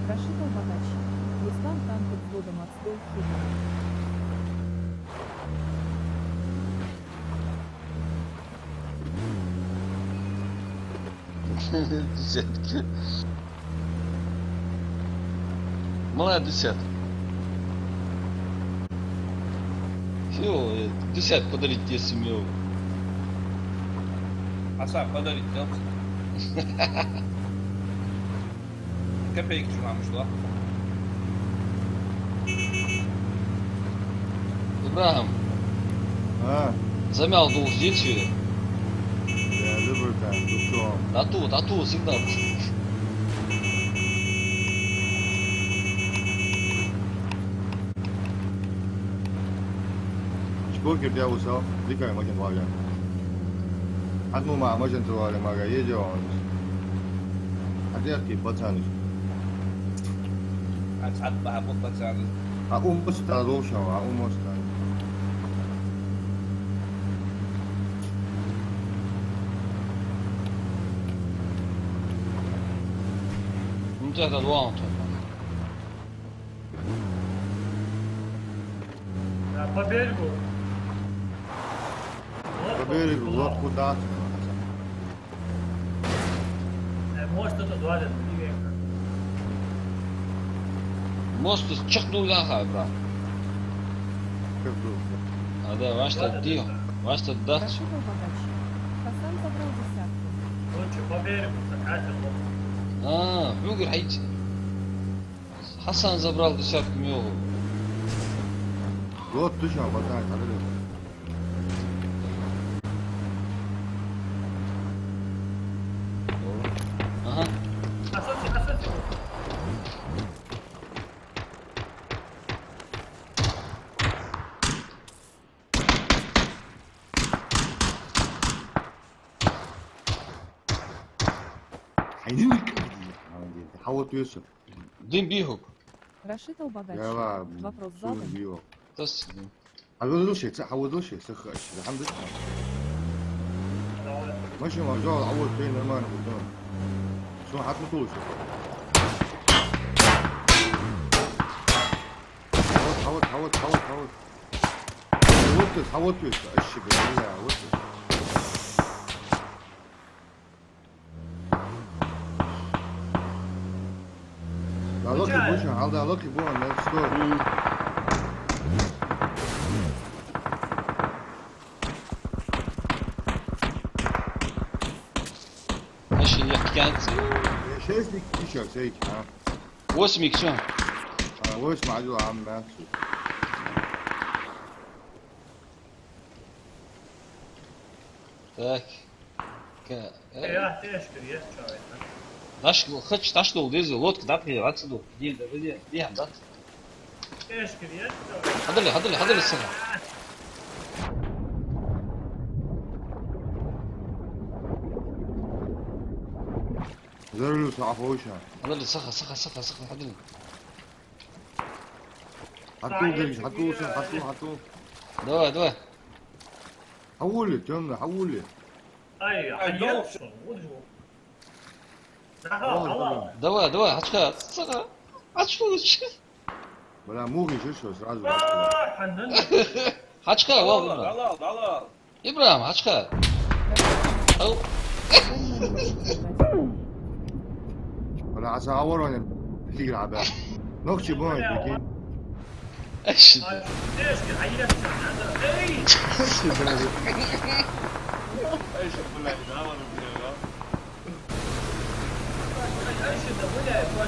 Рашид Албогачи. Руслан танков взводом отстой, хутор. Десятка. Молодец, десятка. Всё, э, десятка подарить, если мне. А сам подарить делся. Копейки чё нам ушло? ИбрахӀим. А? Замял дулш деций? Я любой там, дучо. ДӀату, дӀату, сигнал. Шпокер дявусал, дикая машина валя. Одну ма машина валя мага, едет он. А где ты, пацаны? А цхьаъ баха бу пацаны. А ум пуста дошел, а ум пуста. Ну, тебя задвал он тут. Да, по берегу. Вот, по берегу, вот куда. Э, может, это два лет, не век. Мост чакхдуллаха, брат. Как был? А, да, ваш тот дих, ваш тот дац. Рашид Албогачи. Хасан забрал десятку. Ночью по берегу закатил. А, хьугар хьайца. Хасан забрал десятку мел. Вот ты чё, ботан, смотри. Ага. Хьайнин кӀал дий, хьавод весу. Дин бихук. Рашид Албогачи. Яла, вопрос задан. Тас. Хьаводал шеца, хьаводал шеца, хаш. Алхьамдулиллахь. Машин ма жал, хьавод пей нормально худо. Шо хьат ма тулуш. Хьавод, хьавод, хьавод, хьавод, хьавод. Хьавод, хьавод, хьавод, аши, бля, вот. Да, локи бу шоана, хьал да, локи бу, next door. Машин яхканц. Шестник ишак, сейк, а? Восьмик чё? А, восемь, а, а, да. Так. Ка-, э. Я тешкар, я чё это? Даш, хач, даш дол, дези, лодка, да, при, отсюда. Дин, да, дин, дин, да. Тешкар, я чё? Хьадале, хьадале, хьадале, сага. Зарулю сафа уша. Хьадале, сага, сага, сага, сага, хьадале. Хьатул, дин, хьатул, сын, хьатул, хьатул. Давай, давай. Хьавола, тёмный, хьавола. Ай, ай, ай, долг. Давай, давай, хьачха, цаха, хьачха. Бля, мухи же что, сразу. А, хьанан. Хьачха, вал, вал, вал. ИбрахӀим, хьачха. Ау. Бля, аса аварон тигр аба. Нохчи бой, прикинь. Ай, ши. Ай, ши, бля. Ай, ши, бля, да, ладно, бля, да. Ай, ши, да, бля, бля.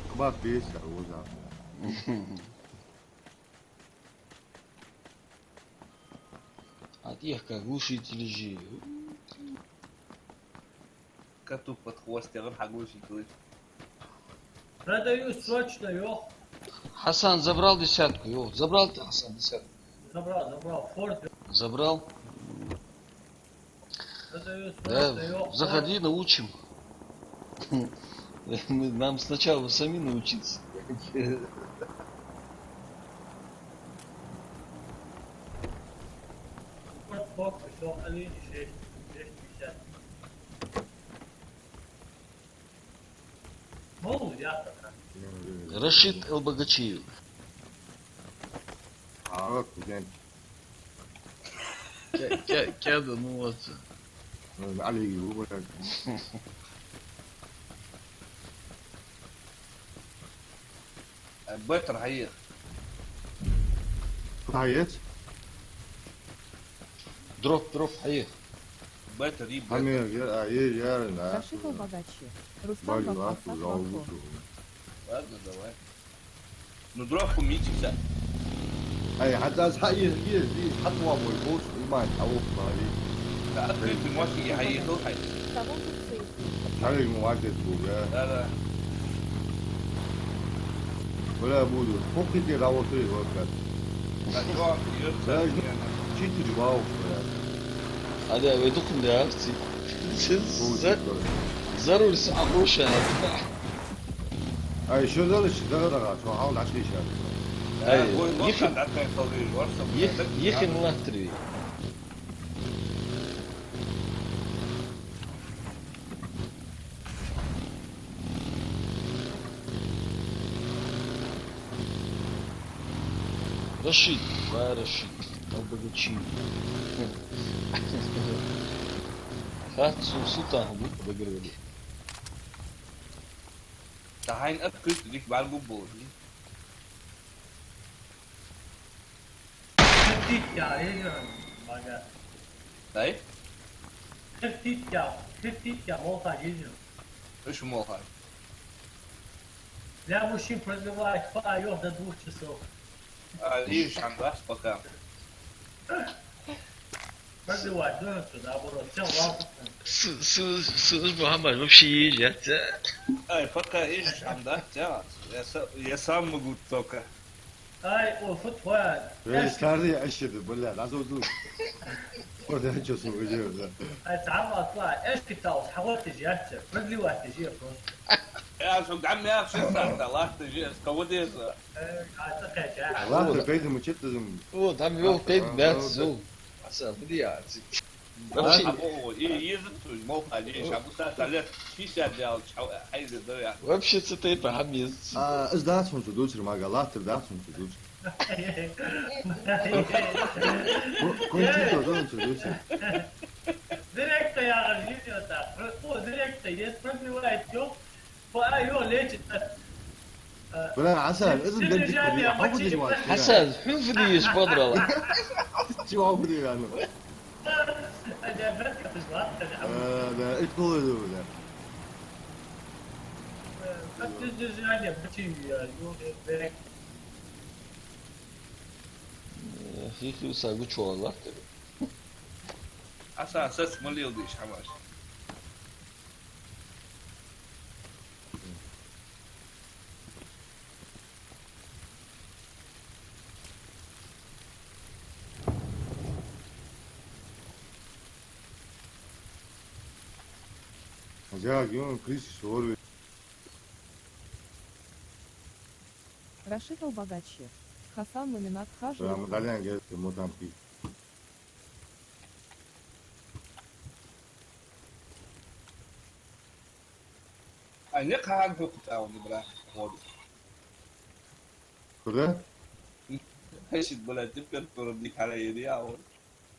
Кхаба беза, вожа. А тӀехьа глушитель же. Коту под хвост тягӀар хьаглушить вай. Продаю срочно, йоах. Хьасан, забрал десятку, йоах. Забрал ты, Хьасан, десятку? Забрал, забрал. Форд. Забрал? Продаю срочно, йоах. Да, заходи, научим. Мы, нам сначала самим научиться. Форд, Фокс, всё, Али, шесть, шесть пятьдесят. Рашид Элбагачиев. А, вот, блин. Кя-, кя-, кяда, ну вот. Ну, Али, его, блядь. Э, бетер хьаех. Хьаех? Дроп, дроп хьаех. Бетер, и бетер. Хьамер, я, а, е, я, на. Рашид Элбагачиев. Рустам Баков, Фатмахо. Ладно, давай. Ну, дроп хьамийций са. Ай, хьатӀаз хьаех, е, е, хьатӀавоагӀа вай, бос, иман, хьавоагӀа, вай. Да, открытый мостик хьаехал хьай. Того тут сейф. Хьалиг ма ваьдет бу, я. Да, да. Бля, буду. Хохите работает, вот как. Да, чё, бля, четыре балла, бля. А да, вай духун да, акци. За-, за руль с-, а, хорошая. Ай, шо далаш, дагӀа-дагӀа, шо хьал дӀачуйша. Ай, вай йихин, локтан дӀатӀай халвий, варса, йих-, бля, йихин латтарий. Рашид, ва Рашид, Албагачи. Хат су-, султан хӀама багарвали. Тахьайн открыть дик бар губболжи. Хертит я, ежан, бага. Дай? Хертит я, хертит я, молха ежан. Уж молха. Для мужчин продлевать по, а, до двух часов. А, ежан, да, пока. Продлевать, да, наоборот, всё, ладно. С-, с-, с-, Мухаммад, вообще ежа, да? Ай, пока ежан, да, да. Я са-, я сам могу только. Ай, о, фу тхоай. Эй, старый, ащи да, бля, нас вот тут. Вот я чё, су, где, бля. Ай, сам отла, эшки тал, схавати жертв, продлевать же просто. Я су гаммя ши сарта, лахта же, с кого деза? Э, а, такая, да. Лахта, пейдем, учит, ты там. О, там его пейдем, да, зу. Аса, бля, вообще. Абу, и, еза цу, молха ежа, абу са, тале, шестьдесят дал, чау, айза, да, я. Вообще, цу тайпа хӀама еза цу. А, из дац хьона цу дувцар, мага, латтар дац хьона цу дувцар. Ко-, кончи то, да, хьона цу дувцар. Директор я, а, видео так. О, директор, есть, продлевает, ё. Фу, а, ё, лечит. Бля, Хьасан, из дердик хьо дий, хьо фу деш вац? Хьасан, хьо фу деш подрала? Чего фу деш, а ну? Э, да, и кто это, бля? Э, хи-, хи-, са гучо латтар. Хьасан, сац ма леладеш хӀамаш. Хозяин, крыса сорви. Рашид Албагачи. Хасан Маминат хажи. Прямо Италиян герти мутант. А никъ хьагӀ хӀукху тӀа вуни, бра, хӀоду. Куда? Хьешит, бля, температура дика хьалаери, а вот.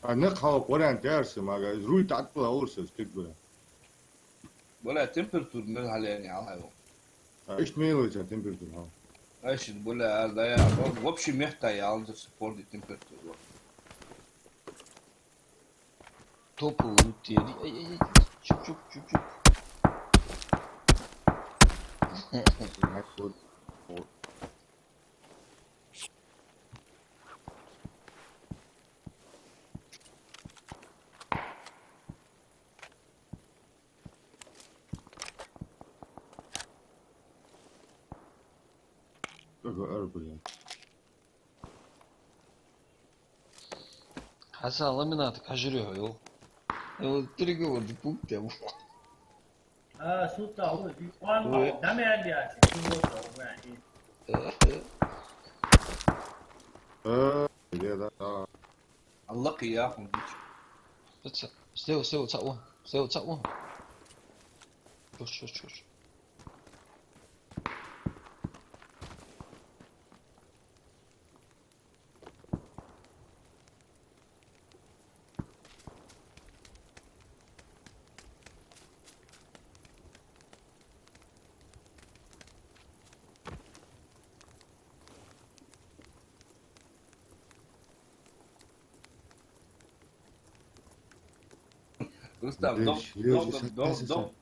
А никъ хьалха вариант яр са, мага, из руль тӀа тӀа лаур са, стиг, бля. Бля, температура мел хьалаени, хьалхайо. А, ишт мел вайца температура, хьал? Ай, шин, бля, аз да я, в общем, мехта я, он за спорт и температура. Топовый лутери. Ай, ай, ай. Чуп, чуп, чуп, чуп. Хьасан, ламинатага хьажарий хьо, йоах. Э, вот переговорный пункт я. А, сутта, ой, ой. Дам я, я, я, я. Э, э. Э, бля, да, да. Аллах, я хун дич. Слева, слева, цаӀ ва. Слева, цаӀ ва. Чуш, чуш, чуш. Рустам, дом, дом, дом, дом, дом.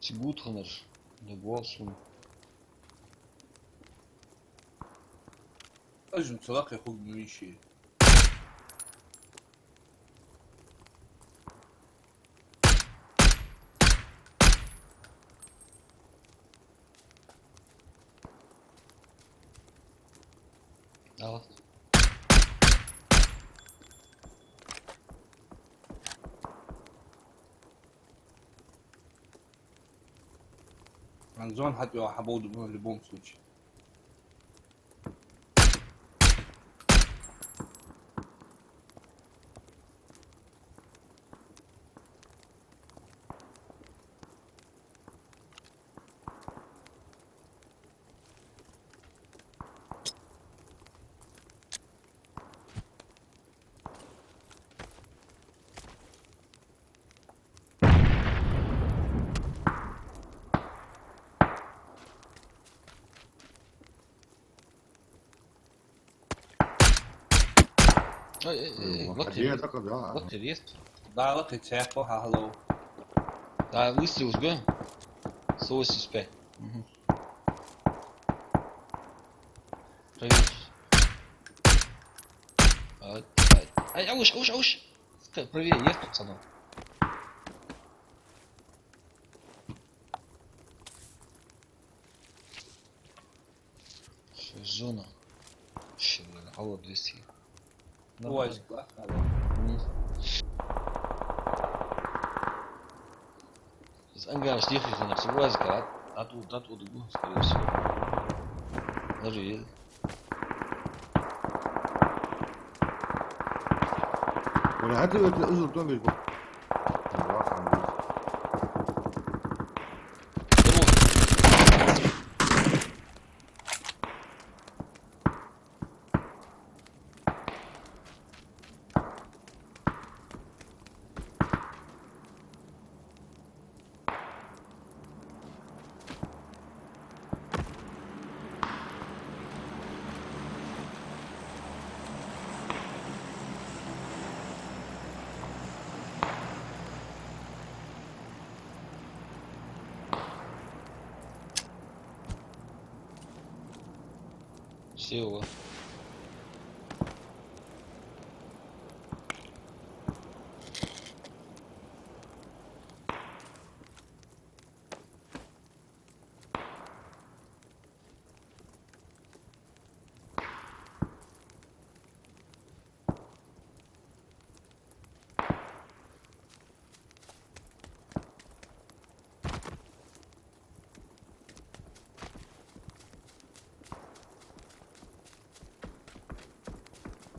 Цига ва тханараш, дагавоал сона. Ажим, ца лакхе хуг миши. Ала. Ан зона хьатӀайоагӀа хьабовду в любом случае. Ай, ай, ай, ай, лакхе. Лакхе есть? Да, лакхе цепо, хало. Да, выстрел уже. Сто восемьдесят пять. Мгм. Проверь. Ай, ай, ай, ауш, ауш, ауш. Правее, есть тут, пацаны. Всё, зона. Ща, блин, алло, двести. Нормально. Уазик, да? Алло. Мгм. Из ангара стихи занавес. Уазик, а? Тату, тату, дугу, скорее всего. Даже едет. Бля, а ты это узел там бежишь? Всё.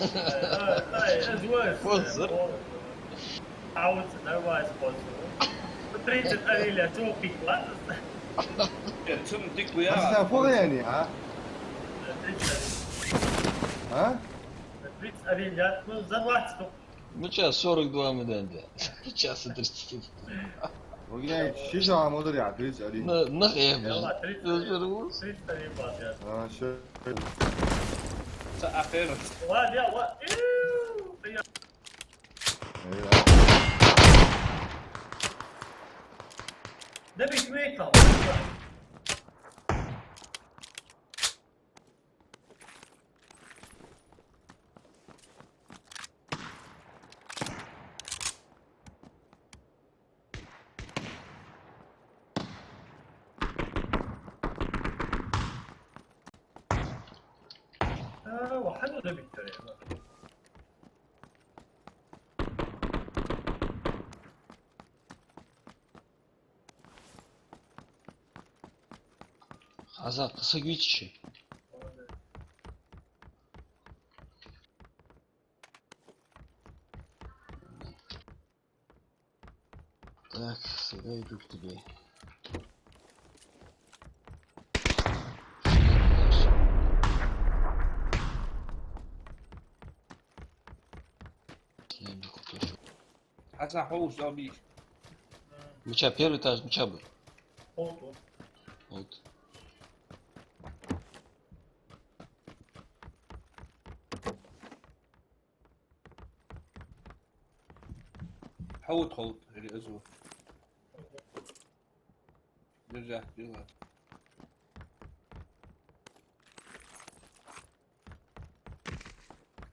Ай, ай, ай, из вай. Позза. Ау, ца, давай, спонсор. Тридцать авиля, чё пить, ладно? Э, цун дик ву, я. Аса фу яни, а? Тридцать. А? Тридцать авиля, ну, за двадцать. Ну, час сорок два минута. Час и тридцать. Окей, ши шо ма дарий, тридцать один. На, на хем. Йола, тридцать один. Тридцать один балл я. А, шо. Ца ахир. Ва, я, ва. Иу, я. Эй, я. Да ведь выиграл. А, ва хьанна да биттар я? Хаза, кхы саг вийча. Так, сюда иду к тебе. Хьасан, хьо уж дал бийш. Мича первый этаж, мича бу? Вот, вот. Вот. Хьо вот, хьо вот, или из вот. Держать, держать.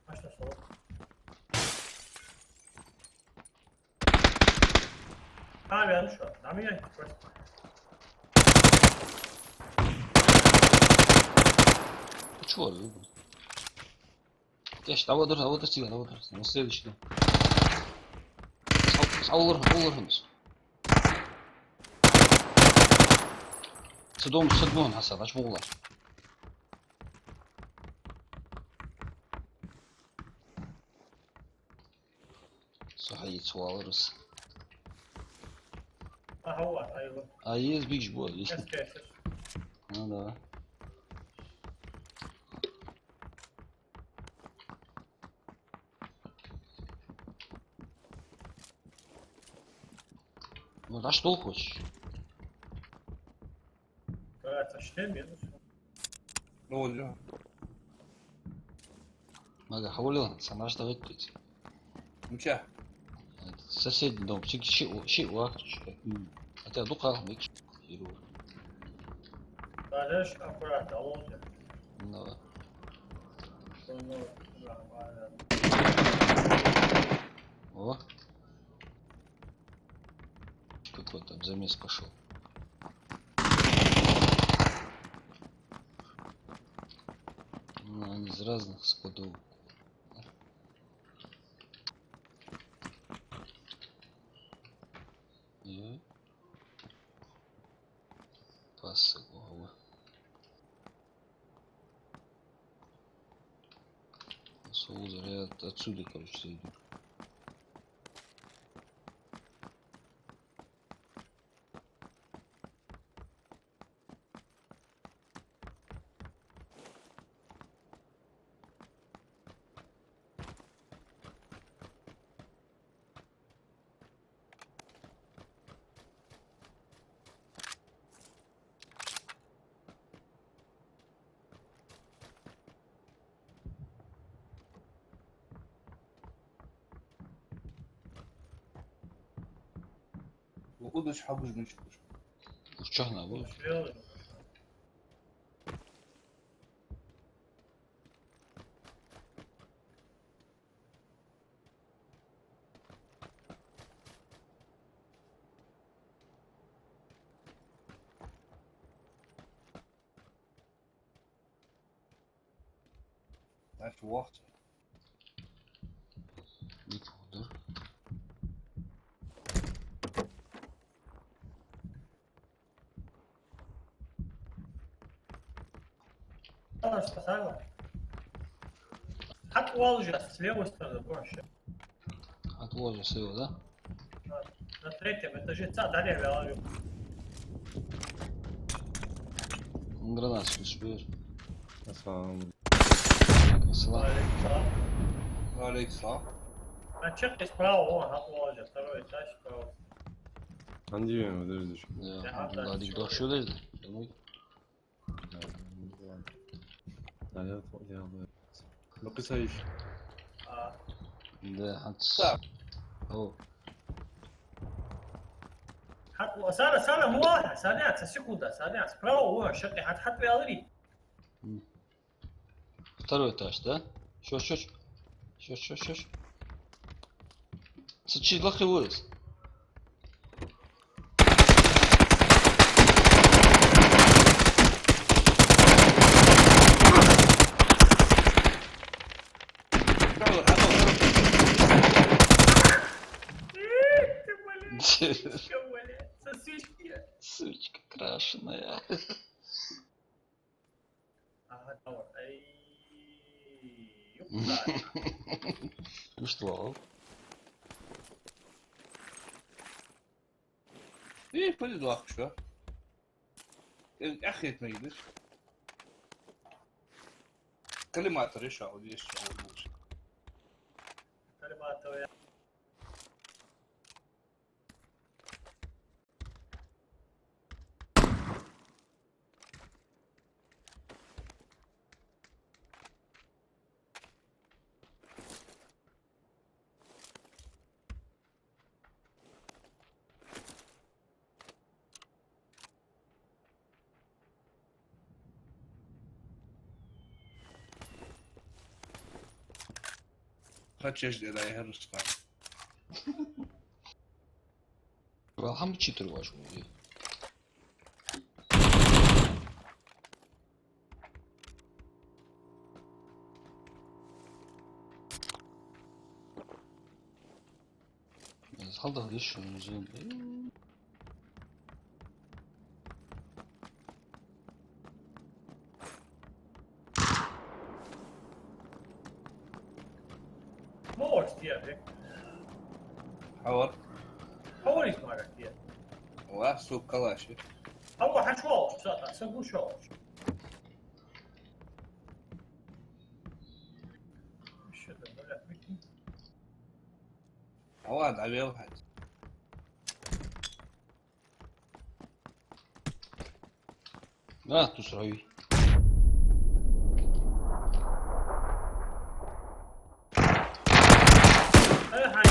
А что, что? А, я, ну что, на меня просто. Ты чё, Люба? Кеш, давай, давай, давай, давай, давай. На следующий дом. Сал, сал, улар, улар, улар. Цу дом, цу дом, Хьасан, ач мугла. Со хьаийца валарас. Ага, вот, айва. А ез бигш бо, ез. Эс кешес. Ну да. Ну, да что хочешь? Кажется, что минус. Ну, да. Мага, хьавола, сам наш давать пить. Ну чё? Соседний дом, ши, ши, ши вахт, что ли? М. Хотя духал, микс. Дальше аккуратно, а вот. Ну. Ну, нормально. О. Какой-то замес пошёл. Ну, они из разных складов. И пасы головы. Со узар, я отсюда, короче, зайду. Удаш хьагуш мишкуш. Уж чахна бу. Дальше вахча. Ник худур. А, что самое? Хьатӏавоалаш, с левой стороны, больше. Хьатӏавоалаш слева, да? На, на третьем этаже ца далее вялаю. Гранат успеешь. Ассалам. Ассалам. Ва алейкум салам. Ва алейкум салам. А чё ты справа, вон, хьатӏавоалаш, второй этаж справа. Хьан дивен, подожди. Да, Абдулла, дик дохьо шу деза. Домой. Да, да, да. Да, я вот, я вот. Ну, кисаиш. А. Да, хьан ц-, Так. О. Хьат-, Сара, Сара, муа, Сара, ца секунда, Сара, справа, о, шакъи, хьат, хьат, вялари. М. Второй этаж, да? Шош, шош. Шош, шош, шош. Цу чу лакхе вуриз. Эх ты, блядь, сучка, блядь, сосиски. Сучка крашеная. Ага, давай. Ай, ёпта. Ну что? И, пойди, дохуш, а? Э, ахет мегдиш. Коллиматор ещё, вот здесь ещё вот лучше. Коллиматор, я. Хачеш де дай херус ка. Валхам читер ваш вуй. Халда диш шун зун. Ма орс тия, бе. Хьавар. Хьавар из мара тия. Ва, сука, калаши. Хьавар, хьачуал, са, са гушал. Ишта да, бля, прикинь. Хьавар, дӀавел хьац. А, ту срави. Э, хай.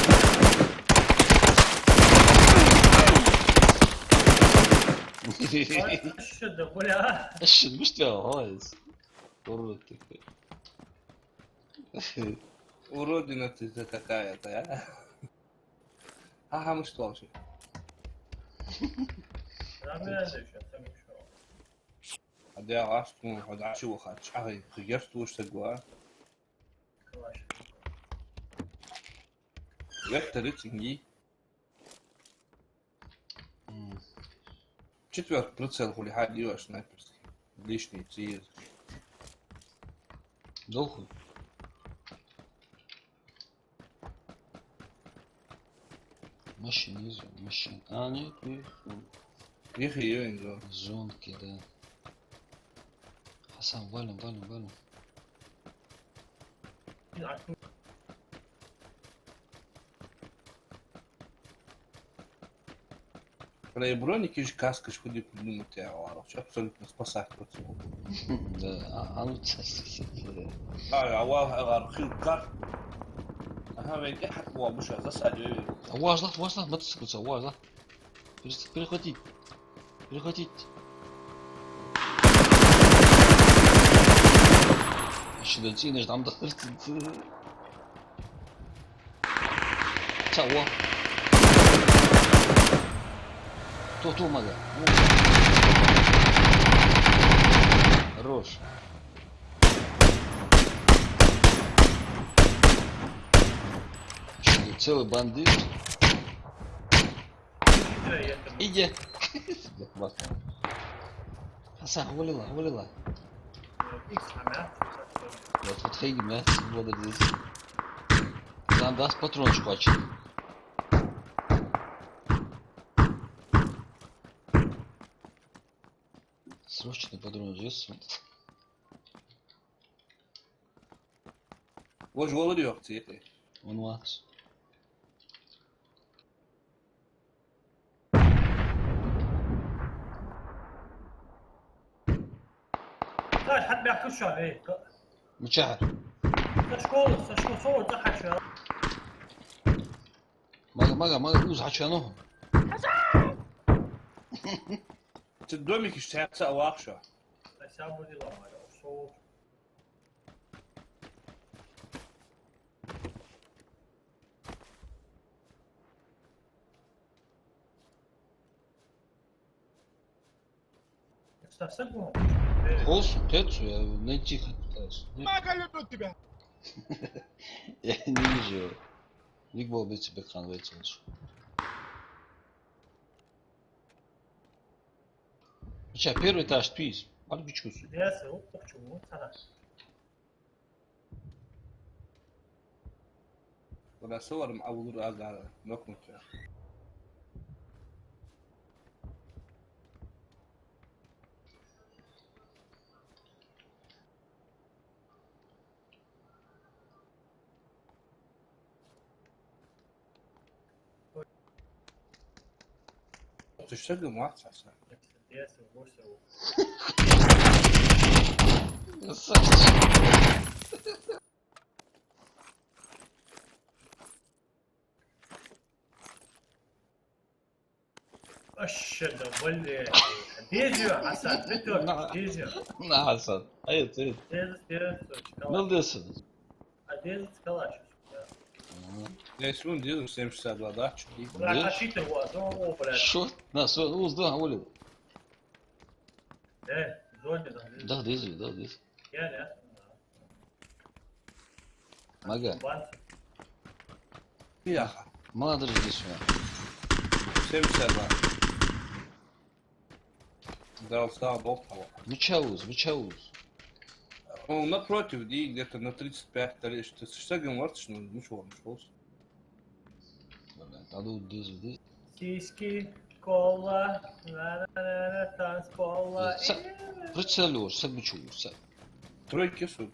Ой, ишта да, бля. Ишта, мишта я, ой. Урод ты какой. Уродина ты какая-то, а? Ага, мы что вообще? Нормально сейчас, там ещё. А да, а что, а да, чего хат? Чагай, хигер туш сагва. Калаш. Вектор и цинги. М. Четвёртый прицел хули хьадийва снайперский. Лишний цвет. Дохуй. Машина из, машина. А, нет, нет. Их её не зон. Зонки, да. Хасан, валим, валим, валим. Бля, броники же, каски же худи придумать я, ладно, вообще абсолютно спасать против. Да, а, а ну, ца, ца, ца, ца. А, а, ва, а, а, хил кар. Ага, вен, я хат, ва, буша, засади, вен. А, важ, лах, важ, лах, мотоцикл, ца, важ, лах. Перес-, перехватить. Перехватить. Ещё до цены же там до. Ца, во. То, то, мага. Во. Хорош. Ещё целый бандит. Иди. Хасан, валила, валила. Вот, вот хейги, мя, вот здесь. Там даст патрон шквачный. Срочно патрон здесь. Вож валар йоах цехе. Он вахс. Ку ша, эй, ка- Мичахьа? Са школа, са школа, со цӀа хьача. Мага, мага, мага, уз хьача, ну. Цу домикаш цхьаькха ца а вахаш. Ай, сам буди ла, мага, со. Хос, кхет, я найти хат пытаюсь. Мага, люблю тебя. Я не вижу. Ник бол бици бекхан вайцелш. Сейчас первый этаж, пиз. Баргичкус. Я се, вот почему, вот она. Вала суварм авулур ага нокнуча. Ты что, ты мать, Саша? Красавчик. Аща, да, блядь. Дезю, Хасан, ты тоже, На. Дезю. На, Хасан. Ай, ты. Дезю, Дезю, точно. Ну, десять. А дезю калаш. Мгм. Я сегодня дезю семь шестьдесят два, да? Чё? Да, Дезю? А ты-то вот, ну, о, блядь. Шо? На, всё, ну, сдал, уволил. Э, зоне, да, Дезю. Да, дезю, да, дезю. Я, да. Мага. Бан. Яха. Молодец, здесь у меня. Семьдесят два. Да, устал, болт того. Мича уз, мича уз. Он напротив, и где-то на тридцать пять, то есть, ты с шагом ворчишь, ну, ничего, ничего. Блин, надо вот здесь, здесь. Сиськи, кола, на-на-на-на, танцпола. Э, са-, прицелюсь, сагучу, са-. Тройки сюда.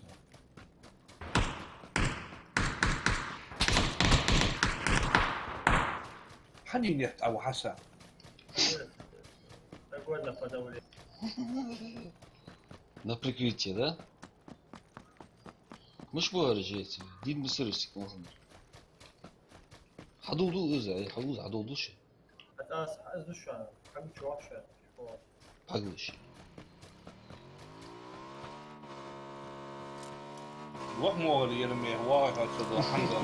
Хьани нет, а у Хаса. Огонь на подавление. На прикрытие, да? Муш бу аржети, дин бисарисик мохна. Хьадулду из, ай, хьадулду, хьадулду ши. Хьатас, аз душа, хьам чуахша. Паглуш. Вах могӀар ерме, вах хьаца до хьанга.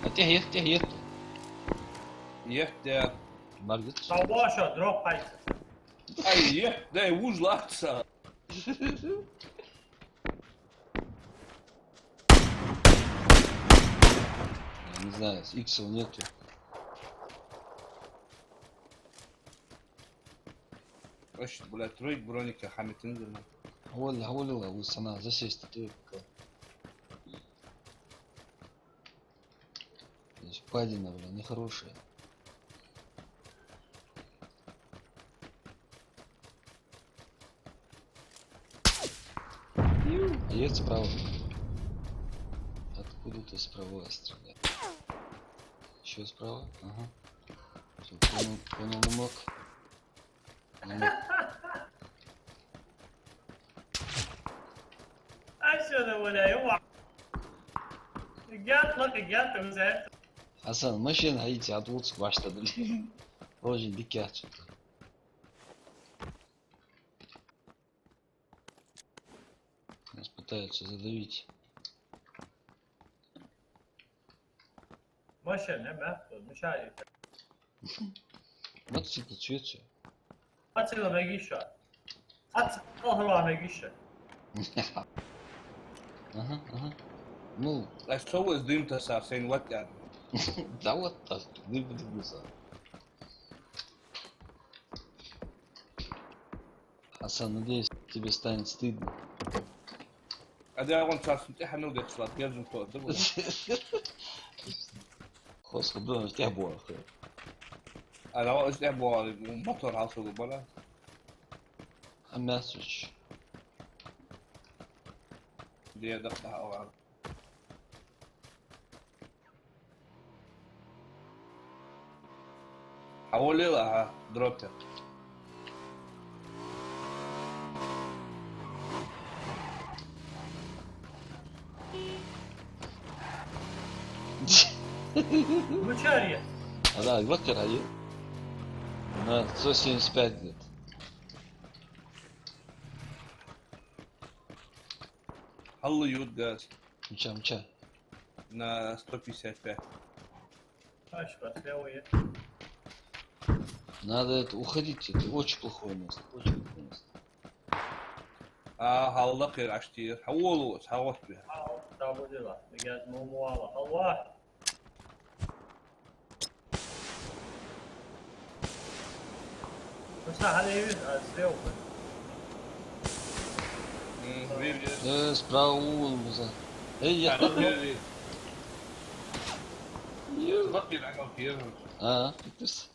А тӀехьа ехте, тӀехьа ехте. Ехте. Маргит. Савбаша, дроп хайца. Ай, ехте, дай вуж лаца. Я не знаю, иксов нету. Аш, блядь, тройк броника хьамитин дина. Хьавола, хьавола, ву сана засесть тройка. Здесь падина, бля, нехорошая. А есть справа. Откуда-то справа стреляет. Ещё справа? Ага. Всё, понял, понял, не мог. Ай, всё, да, Валя, ё-ма. Гят, лака, гят, там, за это. Хасан, машина хьайца, а тут сквашта, блин. Очень дикий отсюда. Нас пытаются задавить. Машина, да? Мешает. Мотоцикл цвет всё. Мотоцикл мегиша. Мотоцикл хала мегиша. Ага, ага. Ну. А что вы с дым-то со всей вот я? Да вот так, дым, дым, дым. Хасан, надеюсь, тебе станет стыдно. А да, он час тӀехьа мел деш лат, герзун то, да, вот. Хос худо тӀехьа боах. А да, он тӀехьа боах, мотор хьалсугу бара. А мясо ч. Де да, да, ладно. Хьавола, ага, дроп тӀа. Ну, чё, Ария? А, да, вот ты, Ария. На сто семьдесят пять лет. Хьалла йод газ. Мча, мча. На сто пятьдесят пять. Аш, пошли, уе. Надо это уходить, это очень плохое место, очень плохое место. А, хьалла кхер аш тир. Хьавола, хьавола. Хьал, да, буде ла. Я, ну, муала. Хьалла. Ну, са хьалевин, а, слева. М, видишь? Э, справа вон, муза. Эй, я... А, ну, видишь. Ё. Лапки на голове. А, Питерс.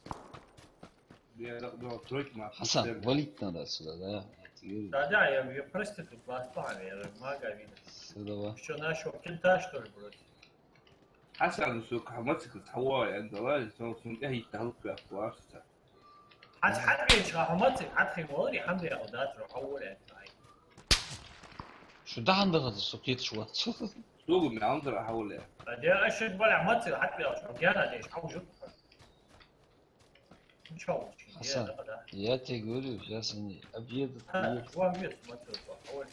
Я так думал, тройки, ма, Хасан, пустые. Валить надо сюда, да? Я тебе говорю. Да, да, я, я просто тут вас память, я же мага видел. Сюда, ва. Что, нашего кента, что ли, бросить? Хьасан, ну, сука, хьа мотоцикл хьавоагӀа, аьнна, дале, со сунтӀехьа йита хьалкхоачаш вар, цаӀ. Хьа, хьа беча хьа мотоцикл, хьа тхин валари, хьа бехал дац, ро, хьавола, аьнна, ай. Шу дахьан даха, со кхеташ вац. Дугу мянзар хьавола. А де ашир бале мотоцикл хьатӀабелча, хьо гена деш, хьа уже. Ну чё, лучше, Хасан, де, да, да. Я тебе говорю, сейчас они объедут, а, объедут. Вам вес мотоцикл, хьавола.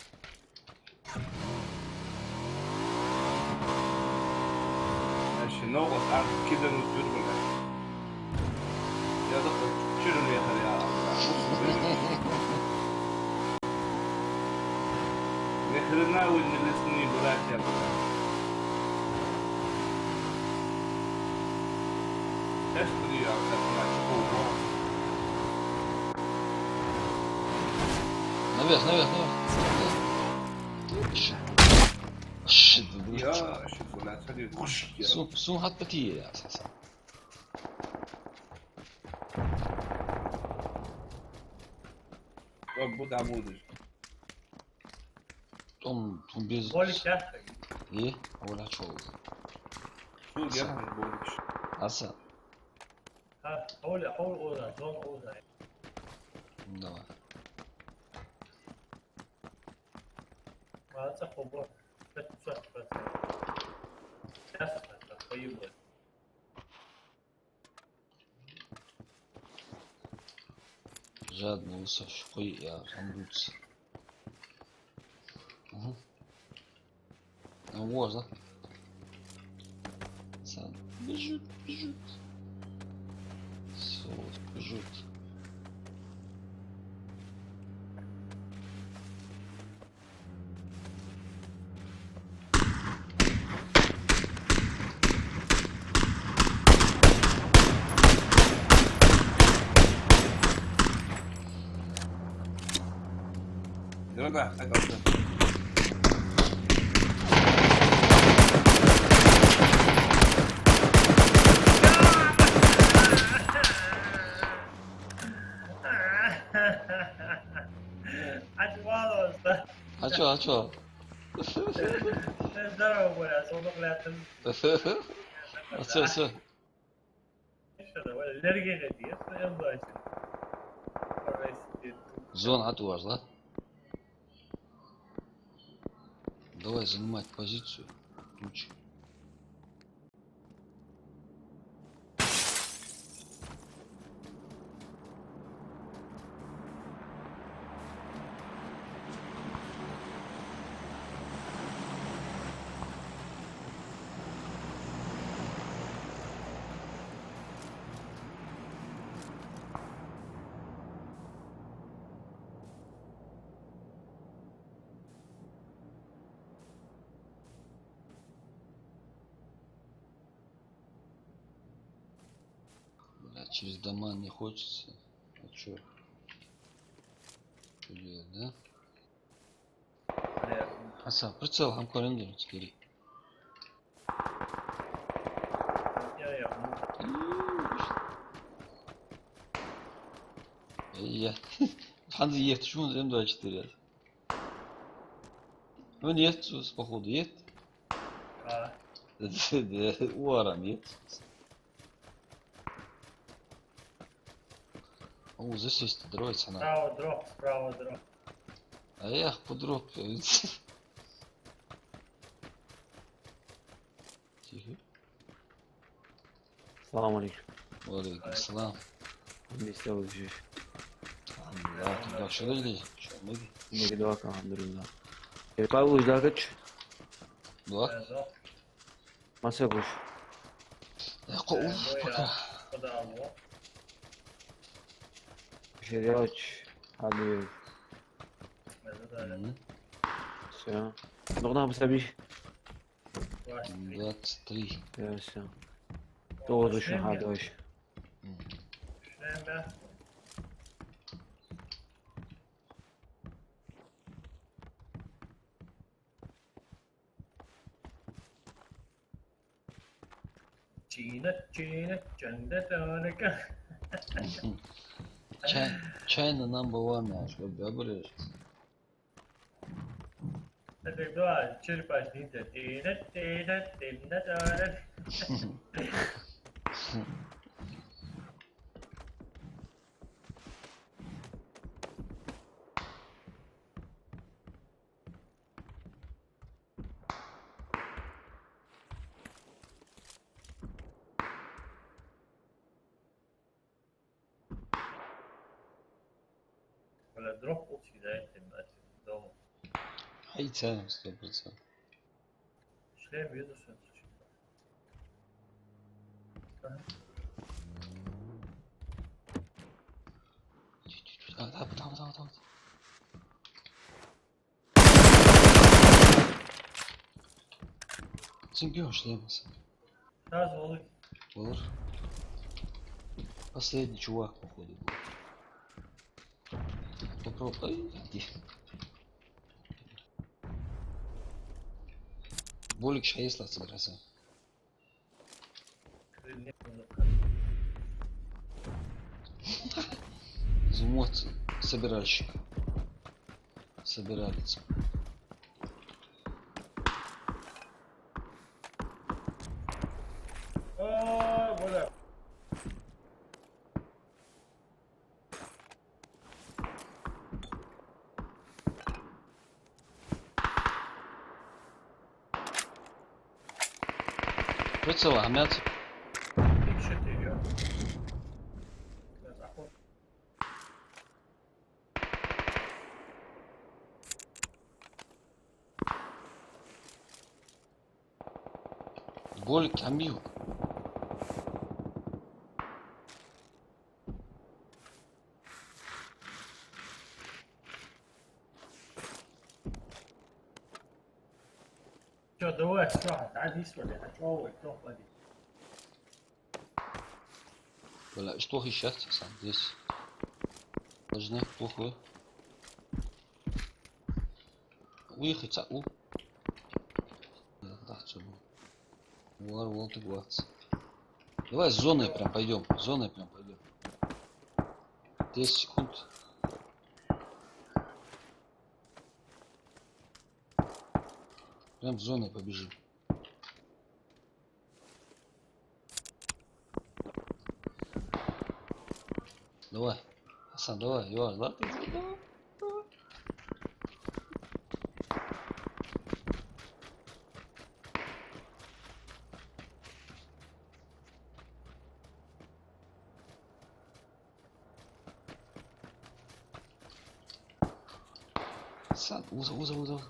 Аш ногӀас арц киданут юр бала. Я даха чирун яхар я. Ни хрена вы не лесные братья, бля. Сейчас приехал, как начал. Наверх, наверх, наверх. Shit. Shit, блядь. Я, shit, блядь, смотри, хуш, я. Су-, су хатта тие, я, са, са. Как будто будешь. Том, том без... Болик яхтаг. Э, ола чё? Су, я, болик. Аса. Ха, ола, ола, ола, зон ола. Давай. Ма, ца хобо. Пятьсот процентов. Сейчас это поебать. Жадный, усаш, хуй, я, хандуц. Мгм. А, вот, да? Сан. Бежит, бежит. Всё, вот, бежит. Дорога, так вот. Ачувалоста. А чё, а чё? Здорово, Боря, сумок лятын. А всё, всё. Лерге геди, я своё бачу. Зона хьатӀаварза. Давай занимать позицию. Ключ. Бля, через дома не хочется. А чё? Чё делать, да? Бля. Аса, прицел хьам корен дурц, кири. Я, я, ну. Эй, я. Ханзи ехт, шун эм двадцать четыре. Ну, нет, с-, походу, нет. А. Да, у арам нет. О, здесь есть дроид, она. Справа дроп, справа дроп. А я их по дропу. Тихо. السلام عليكم. وعليكم السلام. Бистал дижи. الحمد لله. Доккха дижи. Мега доккха, الحمد لله. Э, Павлович, дагадоагӀий? Доккха. Масса гуш? Э, кхо уф, пока. Шерёч, Хабир. Мгм. Всё. Ну, нам собі. Двадцать три. Э, всё. Тоже ещё, ага, дальше. Мгм. Чина, чина, чанда таника. Чай-, China number one, man. Что, бабреш? Это два, черпаш, динта, тина, тина, тина, тина. Бля, дроп получил, да, этим, этим домом. Хай цена, сто процентов. Шлем вижу, что это. Ага. Чуть-чуть. А, да, там, там, там. Цинк йоах шлемас. Раз, Валик. Валар. Последний чувак, походу, был. Попробуй. Ай, иди. Болик шайс лацад раса. Зумот собиральщик. Собиралец. А, бля. Прицел, а, мят? Икс четыре. Болик, там бил. Чё, давай, всё, садись, что ли? А чё вы, кто ходит? Бля, что сейчас, сам здесь? Должны плохо. Уехать, а, у. Да, да, что было? War World Guards. Давай с зоной прям пойдём. С зоной прям пойдём. Десять секунд. Прям с зоной побежим. Давай. Хасан, давай, Юар, давай, давай, давай. Хасан, уза, уза, уза.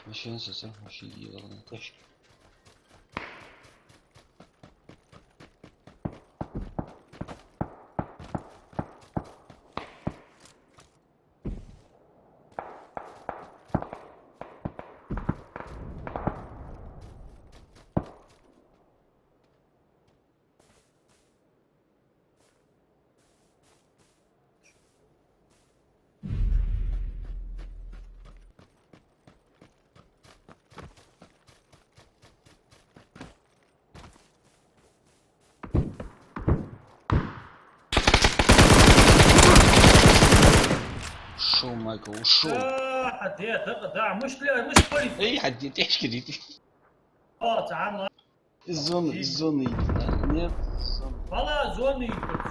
Машина соса, машина ебаная тачка. Ушёл, Майкл, ушёл. Да, да, да, да, мыш, бля, мыш, парень. Эй, ходи, тяжкий, иди. О, цан. Из зоны, из зоны идет. Нет, из зоны. Вала зоны идет.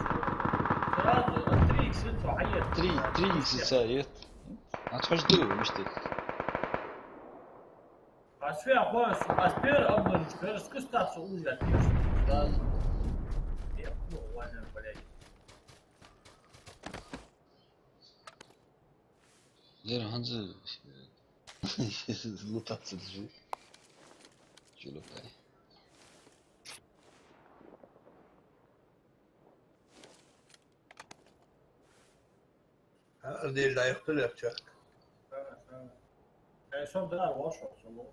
Сразу три икс, всё, хай. Три, три икс, всё, нет. А что ж ты, мышты? Аз фу яхар, аз первый обзор, первый скус так, что уже я тип. Сразу. Я плохо, ладно, блядь. Лера, хӀанз лутаться лежит. Чё лопай? Ардеш дӀаяхтар яхчарк. Ай, со дара вошо, со ло.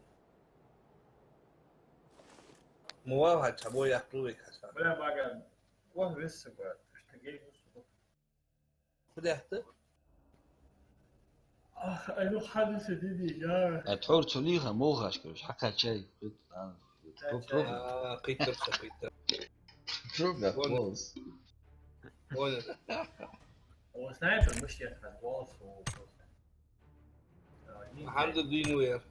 Ма ваха, цхьа бой яхтар вай хьасан. Бля, бага, вот весь собрат. Что гей, ну, что? Куда ты? Ах, ай, ну, хадиса диди, я. А тхьор цу лиха мохаш, короче, хьакхачай. Попробуй. А, кхийтар са, кхийтар. Попробуй, голос. Понял. О, снайпер, мы сейчас на голос, о, просто. Хьанза дийна вер.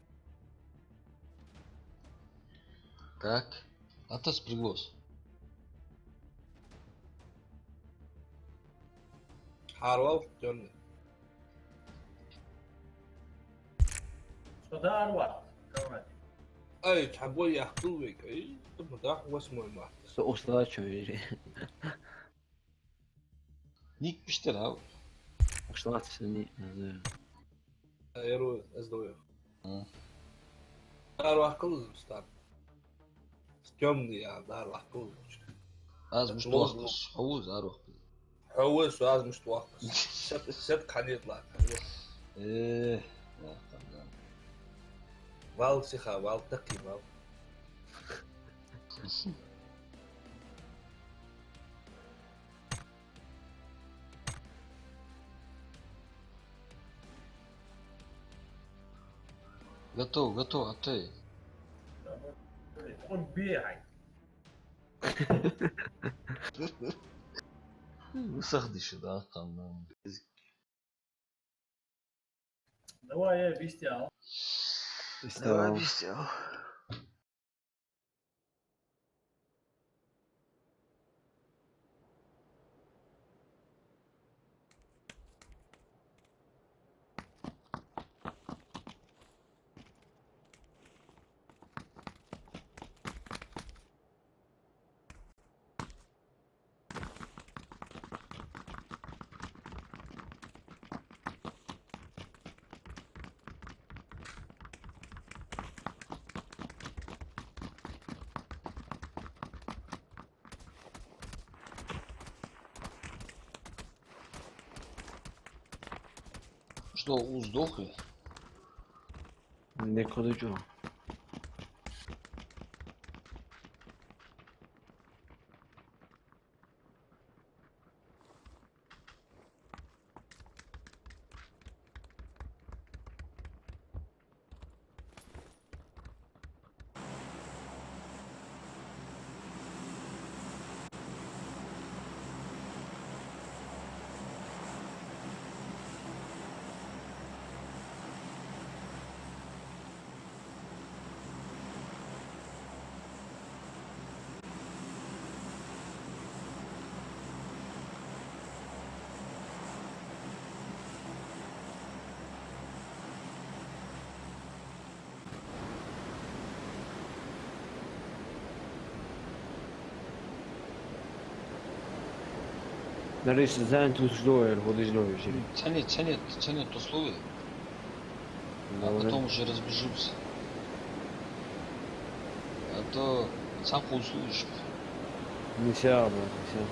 Так. Атас приглас. Хьарвал, тёмный. Что да, арвал? Давай. Ай, цхьа бой яхтар вай, ай, ты мудак, восьмой март. Со устала, чё вижу. Ник пиштера, ау? Устала, цхьа ник, да. Аэро, эс дэ уэ. А. Дар ваккхал из, устар. Тёмный, я, дар ваккхал из. Аз мишта ваккхаш, хьо ва из дар ваккхал. Хьо ва из, аз мишта ваккхаш. Сет, сет ханет ла. Э, вал там, да. Вал сиха, вал таки, вал. Готов, готов, отдай. Он бегай. Высох дыши, да, там, да. Давай, я бистял. Давай, бистял. Что, у, сдох я? Некуда чё. Нарисовать занят условия, вот здесь, Жень. Ценит, ценит, ценит условия. А потом уже разбежимся. А то сам услышишь. Не сяду, не сяду.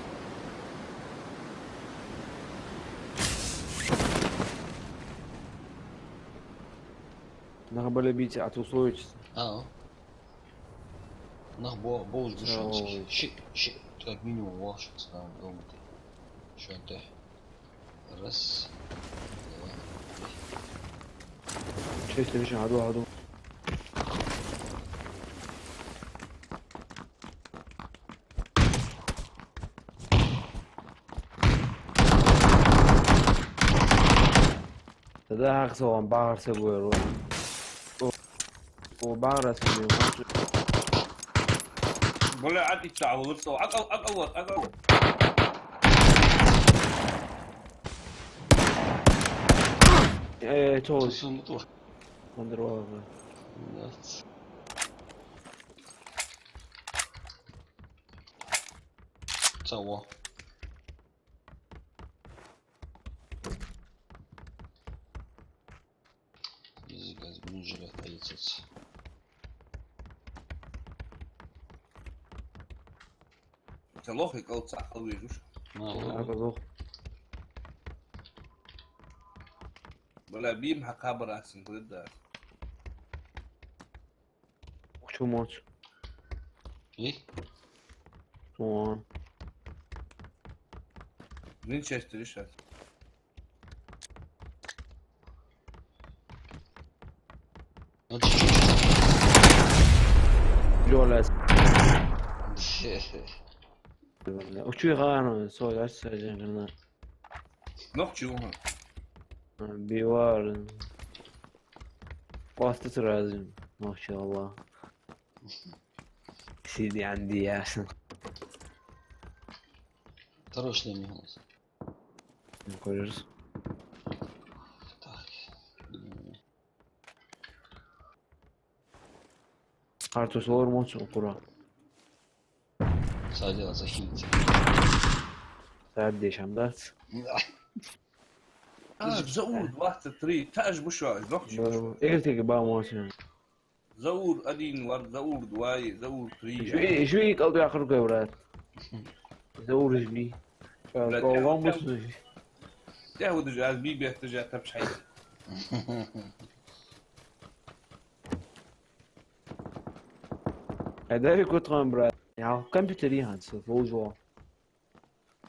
Нах бале бийца, а то условия чиста. А. Нах бо-, бо уж душан. Ши, ши, как минимум, ваш, там, дома ты. Шо ты? Раз, два, три. Честно, Миша, аду, аду. Тогда хьахьа со ван бахар са гойр ва. О, о, бахар са гойр ва. Бля, а ты чё, а вот что? А кого, а кого, а кого? Э, чё? Сумку. Андро. Блядь. Цхьа во. Из газ бронежилет айцац. Ца лохе кӀалца хьалвезаш. Ага, лох. Бала бим хьакхабар асин гурда. Чу моц. И? Тон. Винчестер ишат. Лёлас. Учуй гана, со яс сажен гана. Нохчи уха. Бивар. Паста сразу. Нохчи Аллах. Сиди анди ясна. Хорош не михалас. Корерс. Так. Картус лор моц укура. Садила захинца. Саддеш ам дац. А, Заур двадцать три, таж бушо, нохчи бушо. Эгер теге ба моц. Заур один вар, Заур два, Заур три. Жуи, жуи калду ахруга, брат. Заур жуи. Брат, я вот там. Тя вот же аз би бехта же тапчай. Ай, дай кутхан, брат. Я компьютер и ханс, фолжо.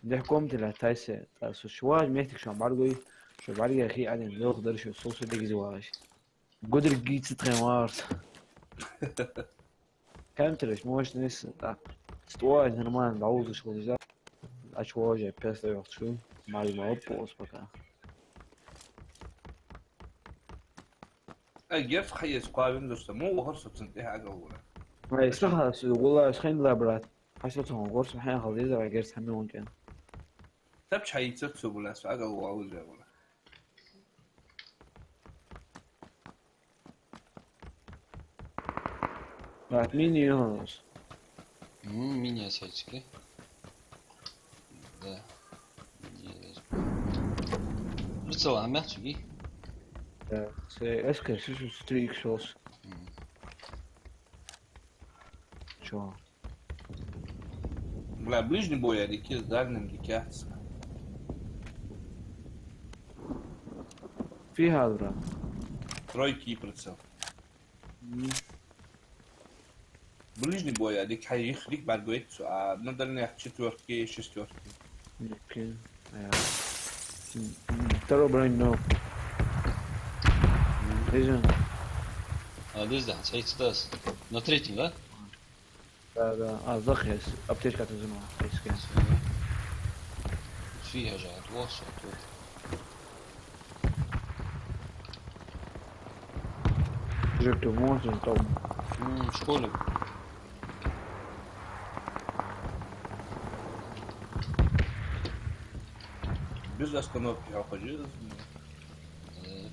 Дехь комнате лаьттайса, тӀа со шоаш мехтиг шоана бӀаргагой, шо бӀаргаяхе Ӏадин лелха дар шо, со со дегиз вагӀаш. Гудриг гийца тхен варс. Компьютераш мощность, тӀа. СтӀоаш нормально, дӀаузаш хулаш да. Ач вожа, пес да йохчу, мали ма оппо ос пока. Ай, герц хьаэца кхоавин дурса, мо вахар со цун тӀехьа агалвара. Ай, саха, со гулаш хин ла, брат. Хьашта цун горс хьаьхал дезара герц хьамиун кен. Тапча хьаийцар цо була, со агалва уже була. Брат, мини йохос. М, мини асайчки. Да. Прицел а мягче? Да. С С К шестьдесят три икс. Чё? Бля, ближний бой, а дикие с дальним дикятся. Фига, брат. Тройки прицел. Ближний бой, а дик хай их, дик бар гойт, а на дальних четвёрки, шестёрки. Окей. Э, м, второй бронь, но. Вижу. А, здесь, да, садится. На третьем, да? Да, да. А, захес. Аптечка ты взяла. Аптечка. Фига же, вот, вот, вот. Жертву можно там. М, в школе. Без остановки уходи. Э.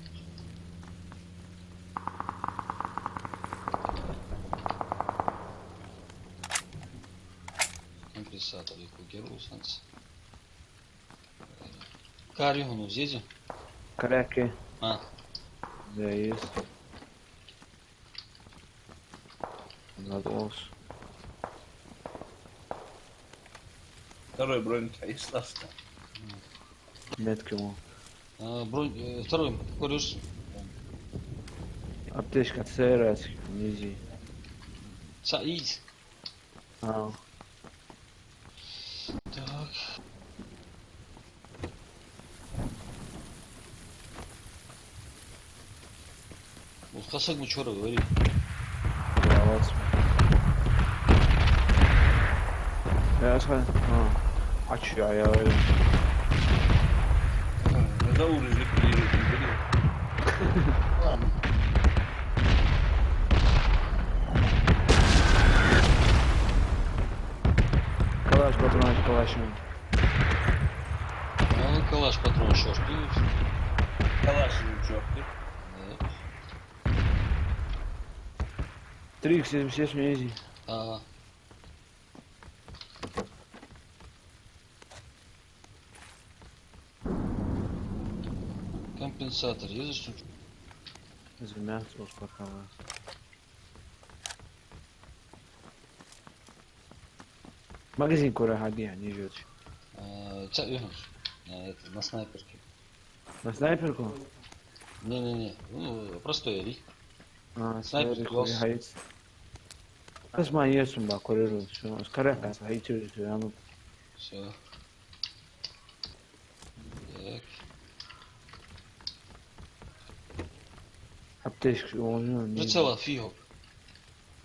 Компенсатор и кукеру санс. Кари хунус еза? Каряки. А. Да, есть. Надо ос. Второй бронь есть, ласка. Метки ему. А, бронь, э, второй, кореш. Аптечка церас, низи. Саид. А. Так. Вот косак мы чё говори? Я вас. Я ша. А. А чё я говорю? А, за улицу ликвидируют, не говори. Ладно. Калаш, патроны, калаш. Ну, калаш патрон шорты. Калаш шорты. Да. Три икс семьдесят семь изи. Ага. Компенсатор езаш цу чу? Из мягкий спокойно. Магазин кора хьаде, не жётче. А, ца юхнус. А, это, на снайперке. На снайперку? Не-не-не. Ну, простой ари. А, снайперку снайперку йоалл. Хьаец. Аз ма езум ба куриру. Всё, скорее, хьаец, хьаец, всё, я, ну. Всё. Так. Аптечка, о, ну, не. Прицела фигов.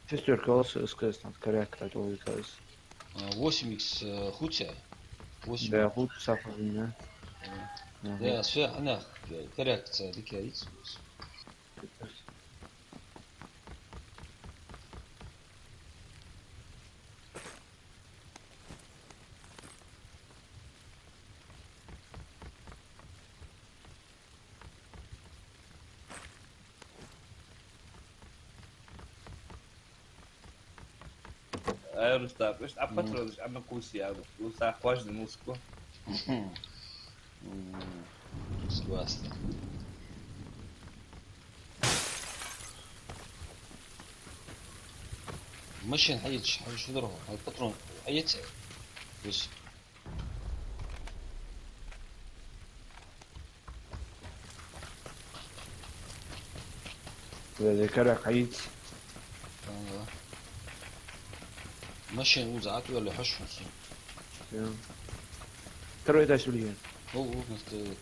Шестёрка, о, с-, с-, с-, коряк, так, о, как раз. А, восемь икс, э, хуц я? Восемь. Да, хуц, сахар, да. Ага. Ага. Да, всё, она, э, коряк, ца, дикая яйца. Ай, Рустам, ишта а патронаш, а ма куси ял, ну, са хважда муску. М, согласен. Машин хьаец, хьаец, шу дорогу, хьаец патрон, хьаец. То есть Везде коряк хьаец. Ага. Машин уза атвелли хьаш хьуси. Всё. Второй этаж вылез. О, о, у нас, э,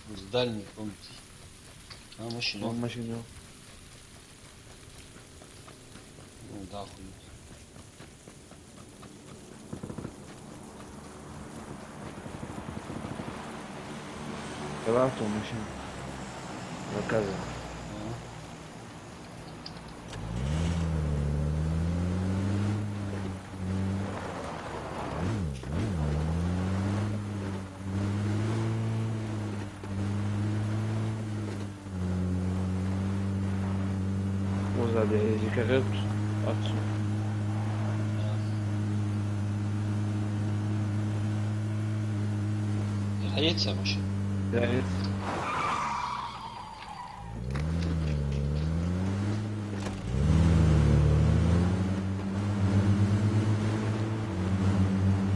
э, дальний, помните? А, машина. О, машина. Ну, да, хуй. Давай авто, машина. Заказывай. Ага. Оза де езика гӀерт ацу. Хьаец машин? Да, хьаец.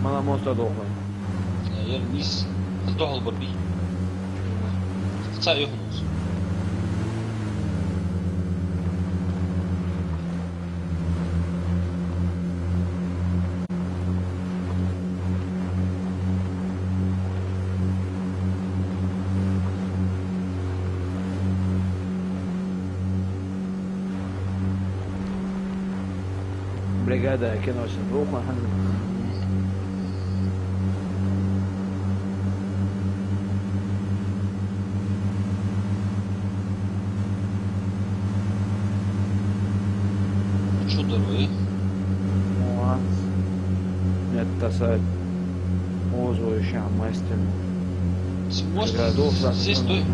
Мала моста дохла. Ер нийса духьал бар бий. Ца юхнус. Бригада, кино, шин, рух, ма, хьан. Чу дар вай? Молодец. Нет, тасат. Оза вай ша мастер. С-, мост здесь стой.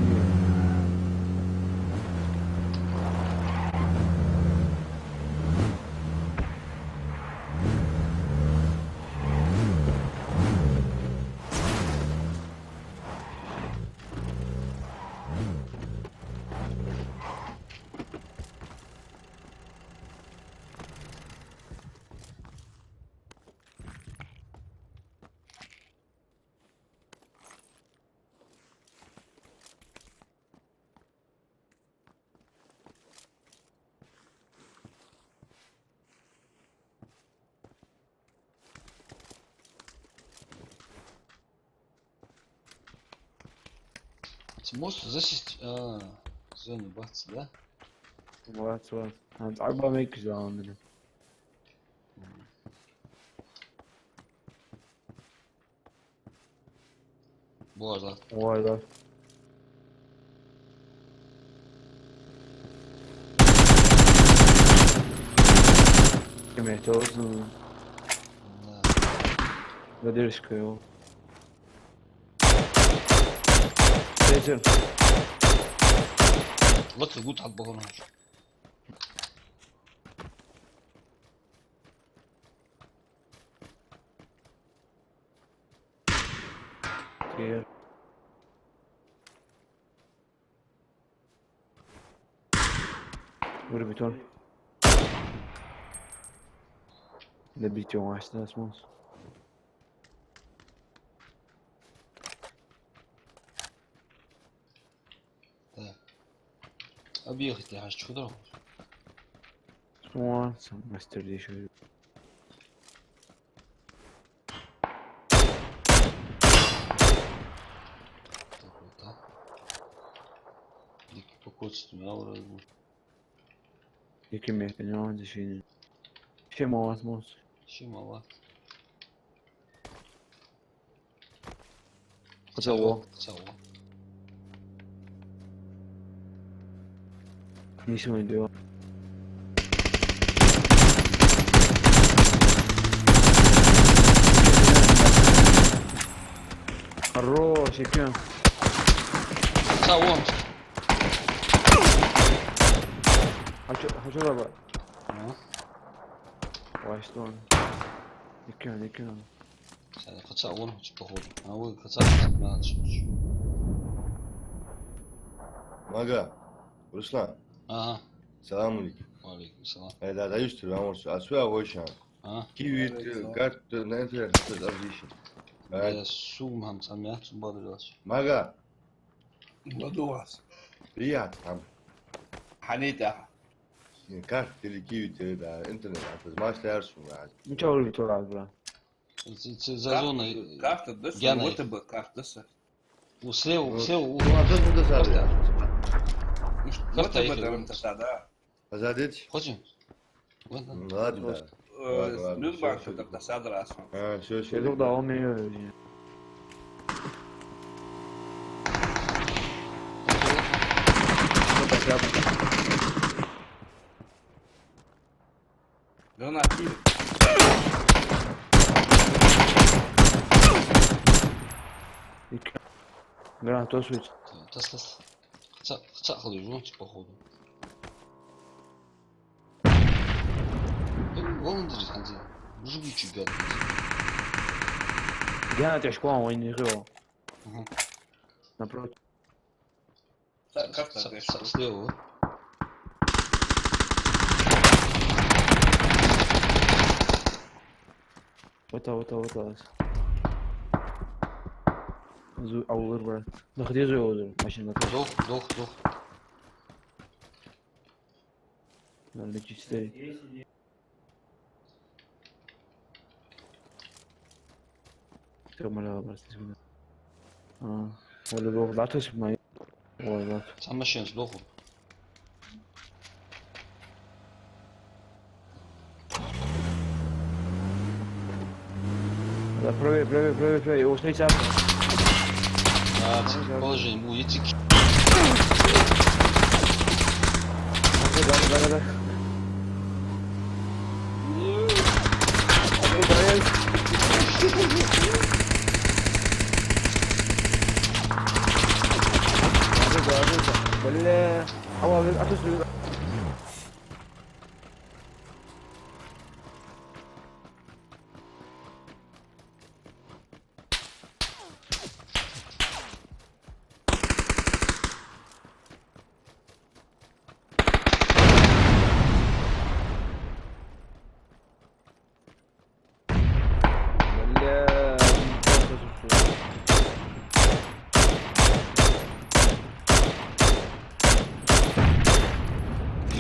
Мост засесть, а, зоне бац, да? Бац, бац. А, арба мекиш да он. Божа. Ой, да. Кеме тоже. Да. Задержка его. Ветер. Вот и гуд от Бога ночь. Окей. Вырубить он. Добить его, Вася, да, смог. Так. Объехать я хочу, да? О, сам мастер ещё. Так, вот так. Дикий покоцать меня вроде бы. Дикий мех, понимаешь, дешевле. Чем у вас мозг? Чем у вас? Кхы цхьа воагӀа. Кхы цхьа воагӀа. Нийсса вайна дӀа. Хорош, Иким. Кхы цхьа воагӀа. Хьачу, хьачу раба. Ну. Вай, что он? Иким, Иким. Кхы цхьа воагӀа, походу. А вы кхы цхьа, кхы цхьа, кхы цхьа. Мага, Руслан. Ага. Салам алейкум. Ва алейкум салам. Э, да, да, юстр, вам орчу. А сюда вошан. А? Кивит, карт, на интернет, различный. Э, сум хӀама цхьа мягче бадрилаш. Мага. ЛадувгӀа. Приятно. Хьанитаха. Карт или кивит, да, интернет, а то мастер сум, да. Ничего, Виктор, брат. Ц-, ц-, за зоной. Карта, карта да са, генай. Вот бы карта да са. У слева, у слева, у... Ну, а тут куда карта. Садишь? Карта вот бы дарам та сада. А задеть? Хочешь? Вот, да. Ну, ладно, да. Просто. Ладно, ладно, всё, всё. Мир банка так садрас. А, всё, всё. Седук да, он меня. Ну, так я... Гранат кидает. Гранат тасует. Тас, тас. Хца, хца хлы жончи, походу. Э, вон он держит, ханзи. Жугучи гад. Гранат я школа, он не жил. Ага. Напротив. Как так? Слева. Вот, вот, вот, вот. Зу-, аулар, брат. Находи зу, аулар, машина. Дох, дох, дох. Надо чистить. Всё, моля, обратись сюда. А, вот, вот, да, то есть мои. Ой, вот. Сам машина сдохла. Да, правее, правее, правее, правее. Его снять надо. А, положение будет. Да, да, да, да. Бля. А, ладно, а то что? Бля, просто сушил.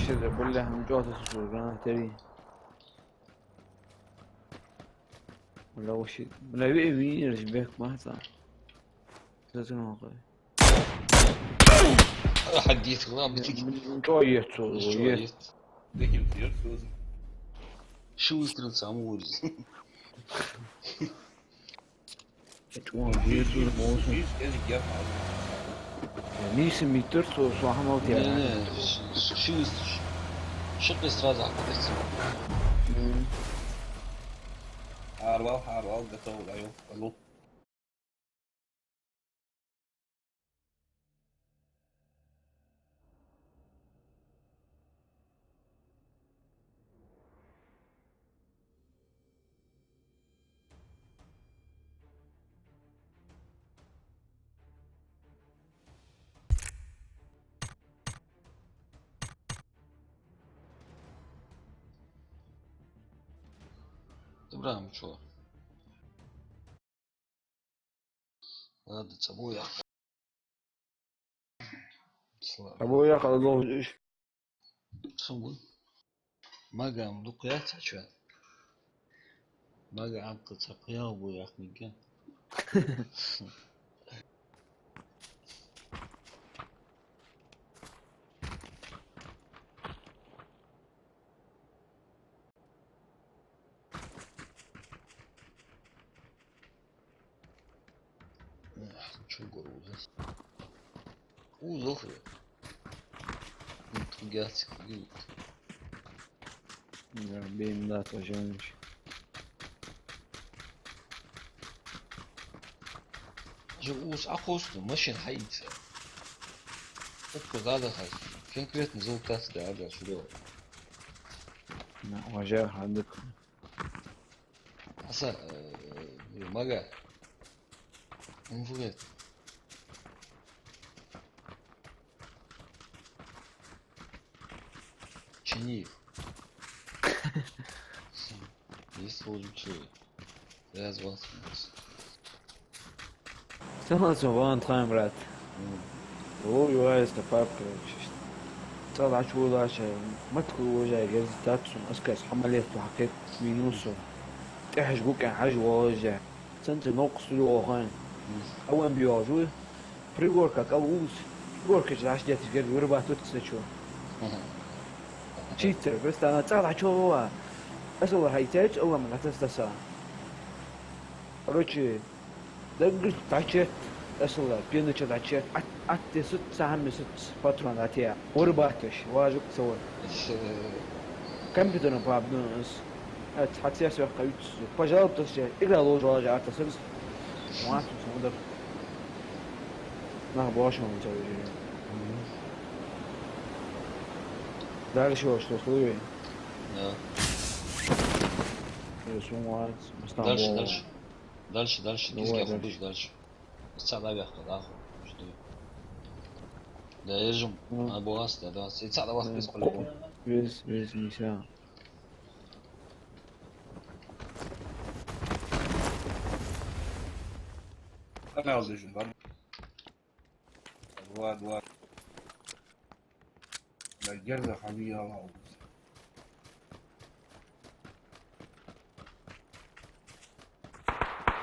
Что за, бля, ну что ты сушил, а, три. Бля, вообще, бля, ви-, винер же бег, махца. Что ты нахуй? Хьадис, ладно, тик. Ничего есть, что есть. Диким сердцем. Ши выстрел сам вырез. Чего он вырез, вырез, вырез? Нийсса меттар цо, цо хӀама алт яр. Не, не, ши, ши, ши выстрел. Ши кхы сразу хьакхетар цо. Мгм. Хьарвал, хьарвал, готов, даё. Пошёл. Ам чо. Ладно, цхьа бо яхка. Цхьа бо яхка, ала дохуш. Цхьа бо. Мага ам дукха яц, а чо. Мага ам кхы цхьа пхи-ялх бо яхка мегаргда. Чо гур уза? Уза хи. Гуд. Да, бейм да, то жаныш. Жо ус акхосту, машин хьаийца. Укхо дада хаз. Конкретно золтац да, ага, сюда. На, уважаю, хандык. Аса, э, мага. Умфугет. Чиниев. Есть должен человек. Я звал вас. Цхьа цо ван тхайм, брат. Мм. О, юайста папка, чиш. Цхьа лач вулача, мат хул вожа, герз дат сун, аскас хьамалет вахкет, минусу. ТӀехьаш гукъян хьаж вожа. Цанца нокъ сулю охайн. Мм. Аван биёжу. Пригорка кал уз. Пригорка чу лач детиш герз вырабатывать сачу. Мгм. Читер, просто она цхьа лач вова. Асала хьайцач, Аллах ма гатастаса. Короче, даггаш дӀачет, асала пенача дӀачет, ат-, атте сут, сахьамме сут, патрон атте. Варбаташ, важук цавар. Компьютером пабнус. Ат, хацяс вахка юц. Пожалуйста, все. Игра ложа, ложа, арта сырс. Мат, смотр. Нах бошон цавар. Дальше что, слушай? Да. Э, сумат, Дальше, Стамбул. Дальше. Дальше, дальше, давай, кизга дальше. Хубиш дальше. Цхьа дӀавехка, да, ху, жду. Да, ержим, а, боас, да, да, цхьа дӀавахка, без проблем. Без, без, нельзя. Канал дежим, да? Два, два. Да, герза хьавиялал.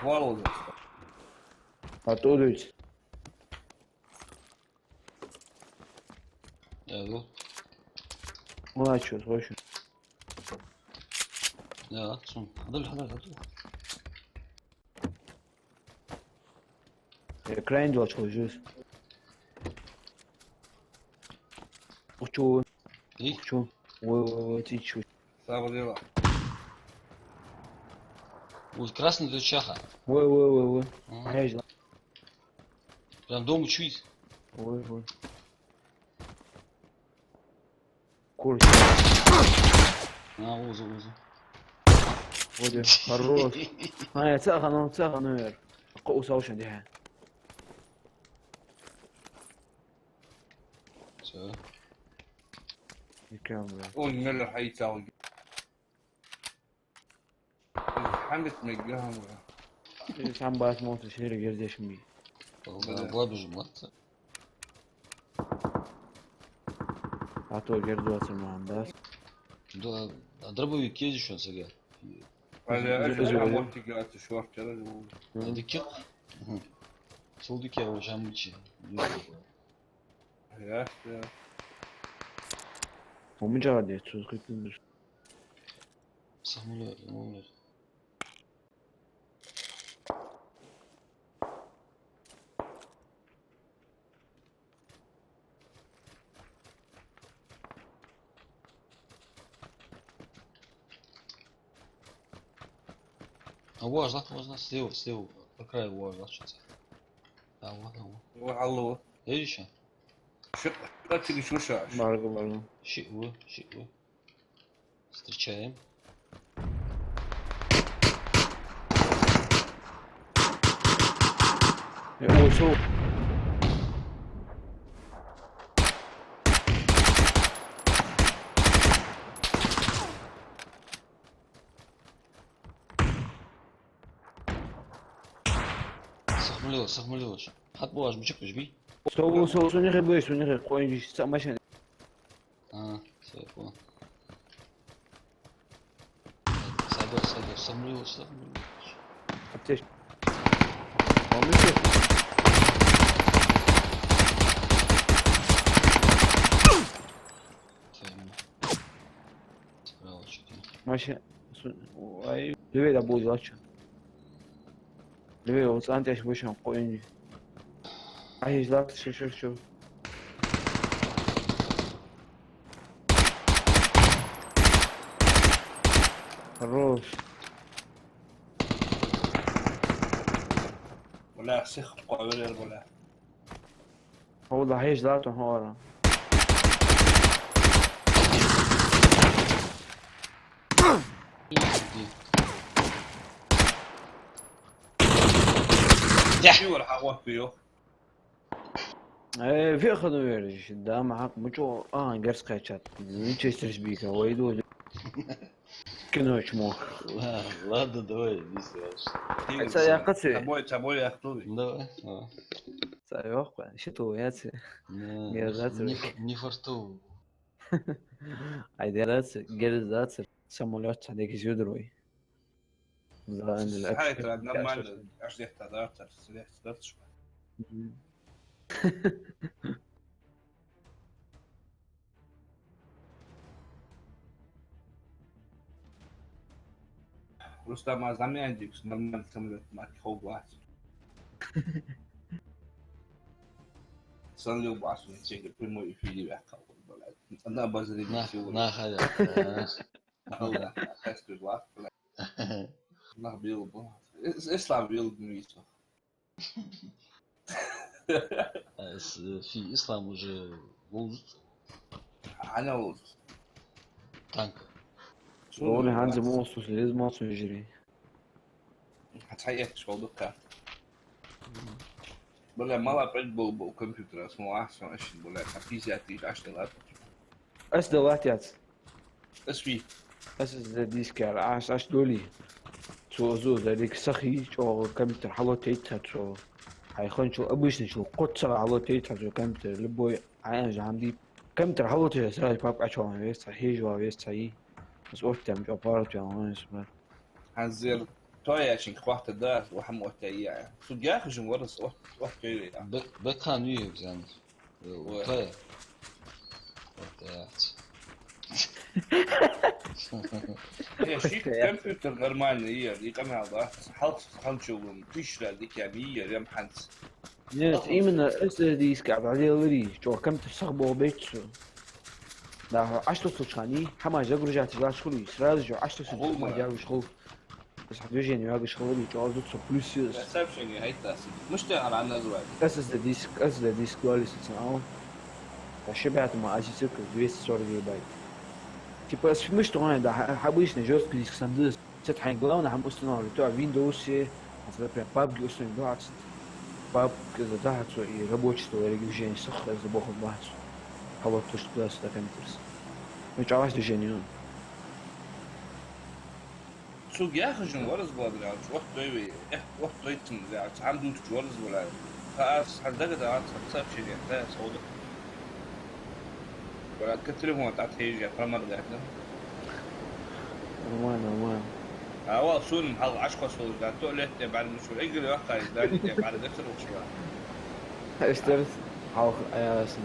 Валал. А то дуть. Алло. Молодец, слушай. Да, сум. Хадал, хадал, хадал. Э, крайне дело, что здесь? Учу. И? Учу. Ой, ой, ой, ты чё? Слабо дело. Ой, красный тут чаха. Ой, ой, ой, ой. Ага. Ай, жила. Прям дом учует. Ой, ой. Курс. А, уза, уза. Вроде хорош. А, я цаха, ну, цаха, ну, яр. Ко усал шо, да. Всё. Никем, бля. Он не хай цал. Хьамид мегга хьамга. Сам бас моту шери герзеш ми. Бла-, бла бежим латца. А то герзоацар ман, да? Да, а дробовик есть ещё, сага? Аля, аля, аля, мотига ацу шортера. Дикик? Мгм. Сол дикик, о, жамбичи. Я, я. Хьо мичара деш, цу хӀуьттун деш? Самолёт, самолёт. А вож, лак вож, слева, слева, по краю вож, лак что-то. А, вот, а, вот. Алло. Видишь? Ши-, ши-, ши-, ши-, ши-, Барга, барга. Ши-, во, ши-, во. Встречаем. Э, ой, со. Сахмалёвич. Хьат бу аш мичик уж би? Со, со, со не хебой, со не хебой, кхоъ инжиш, са машин. А, всё, я понял. Садо, садо, сомневался, сомневался. Аптечка. А мы что? Справа что-то. Машина. Ай, левее да будет, а чё? Левее, вот, антяш вышел, кхоъ инжиш. Ай, ждать, что, что, что? Хорош. Бля, всех кхоъ валера, бля. Хьо да хьежа латтар хьо ара. Чувар хьагӀотта йо. Э, веха ну веришь, да, ма хьакъ мучо, а, герз кхаьчад. Винчестерс бийха, вай ду. Кино чмо. Ладно, ладно, давай, не страшно. Ай, ца яккха ца. Тобой, тобой яхтуви. Давай, давай. Ца йохка, ши ту яц. Не, не, не ф-, не фарту. Ай, дераться, герзаться. Самолёт, ца деги зюдрой. Да, Андрей, Сайтра нормально, аж дехта датар, свет датшма. Мгм. Рустам, а замяндикс нормально самолёт мак хогвац. Сан любас, он тебе прямой эфир вяхал, блядь. Она обозрение на, всего. На, халя. Алла, хестуж лах, блядь. Нах билбу. Ис-, ислам билбу мисо. Э, с-, фи ислам уже лузут. Ана лузут. Танк. Оне хӀанз мосус лез мосус жири. Хьацхьа этташ хол дукха. Бля, мала пӀелг бул бу компьютера, смо ахсон ашин, бля, а пятьдесят тысяч аш не лад. Ас далат яц. Ас ви. Ас из да дискар, аш, аш доли. Цо зу да дик сахи, чо компьютер хало тейт цо. Хай хон чо обычный чо, кот сара хало тейт цо компьютер, любой, ай, ан жамди. Компьютер хало тейт, сразу пап ачо вес, хижва вес, цай. Ас оттам, чо парт, я, он, супер. Ханзер, то я чин хвахта да, ва хам отта я. Су гяхажин варас от, от кайри. Бе-, бекхан ю экзамен. Э, вот. То я. Вот я. Э, ши компьютер нормальный, я, и канал, да. Халс ханчулун, тысяча дикя, ми, я, рем ханс. Нет, именно эс эс ди-шка дӀаделари, чӀоагӀа компьютер сах боху бетта цо. Да, аш тосучхьа, хӀама загружать лаьш хули, сразу же аш тосучхьа хӀама ягаш хул. Ас хьа движение ягаш хул, чӀоагӀа зуд цо плюс из. Сообщение хӀайтта ас. Мишта ара называется? Эс эс ди диск, эс эс ди диск доаллиса цун ау. Та шабиат ма аси цирк двести сорок гигабайт. Типа, ас мишта гӀоне да, хьа-, обычный жёсткий диск сам дис. Цу тӀа хьайна главное хӀама установлю, то Windows-е, например, пабги установить ду Ӏа цу тӀа. Пабг из дахьа цо и рабочество, и движение сах из боху бахьа цо. Хьалоттуш туда-сюда компьютерс. Ну, чӀоагӀа движение. Цу яхажин вараз бладрял, чӀоагӀа дой ве, эх, чӀоагӀа дой цун, цхьа хӀама дувцаш вараз валай. Ха ас хьан дага да, ас сообщение, ха ас хӀода. Вара ка телефон тӀа тхьежа, промаргатна. Нормально, нормально. А вал сунна хьалха Ӏаш кхоссалуш да, туалетте бӀаргаш вара, эггара йоккхагӀа из дани тӀа бӀаргацар вуч ва. Эстерс хьалха Ӏаясна.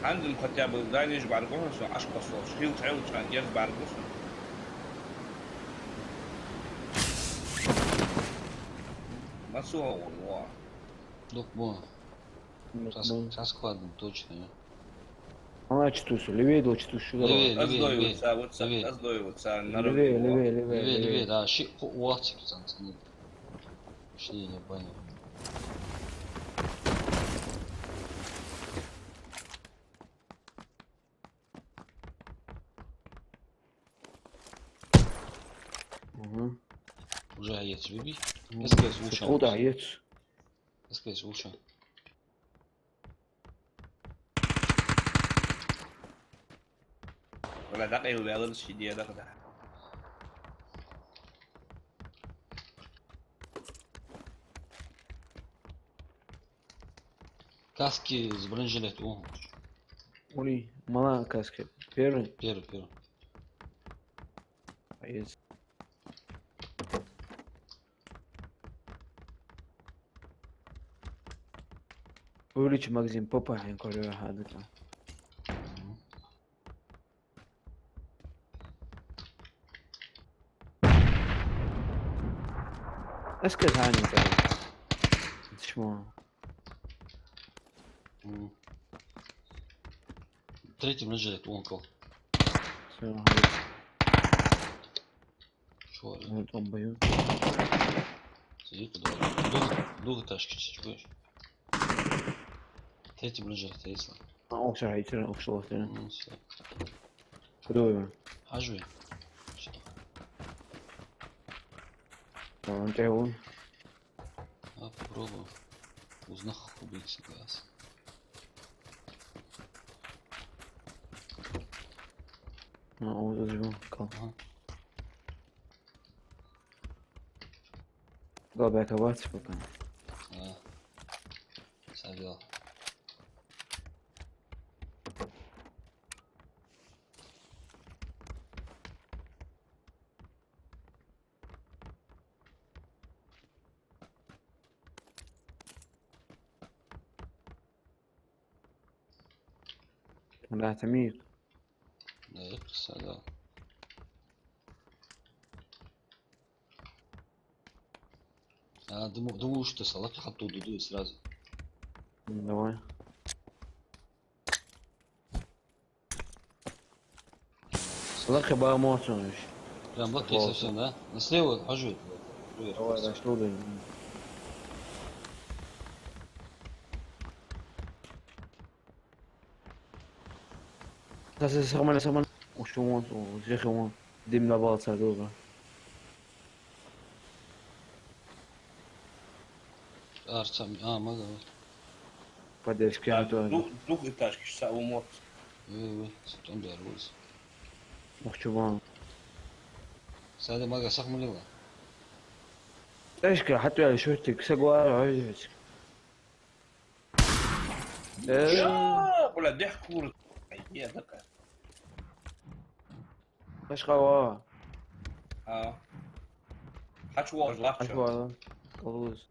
Хьанзам хотя бы даниш бӀаргагу хьона сона Ӏаш кхоссалуш, хил цхьаьлчхьан герз бӀаргагу сона. Масуха вон, во. Лук бо. Со с-, со складом точно, я. Ана чтуса, левее дол чтуса, шу дорога. Левее, левее, левее. Левее, левее, левее, левее, да, ши-, ху-, вахтик цан, цан. Ши, я понял. Мгм. Уже ец, выби. Мгм. С К С лучше. Куда ец? С К С лучше. Вала дакъа ил вялар ши диа дакъа да. Каски с бронежилет, о. Ури, мала каски. Первый? Первый, первый. А есть. Увеличь магазин, попа, я говорю, ага, да. Аскер хани тара. Шмо. М. Третий бронежилет, вон кол. Всё, говорит. Чё? Вот он бьёт. Сидит под вами. Двух, двухэтажки, чё будешь? Третий бронежилет, если. А, он всё, а, он всё, он всё. Ну, всё. Куда его? Хожу я. Всё. А, он тебя вон. А, попробуем. Узнах убить газ. А, он уже вон кол. Ага. Go back to what, пока. А. Савел. Да, это мид. Да, я писал, да. А, думал, думал, что салат хату дуду сразу. Давай. Лакхе ба моцунаш. Прям лакхе совсем, да? На слева хожу. Давай, да, что ты? Да, да, сахмана, сахмана. Уж вон, уж вон. Дим на балца, друга. Арцам, а, мага. Поддержки, а, Антон. Двух, двухэтажки, са умот. Вы, вы, сатон беруз. Ох, чё вам? Сада мага сахмалила. Эшка, хатуя шортик, сагуар, ой. Э. Ё, бля, дехкур. Ай, я такая. Пашкава. А. Хачу вож лахча. Хачу вож. Калуз.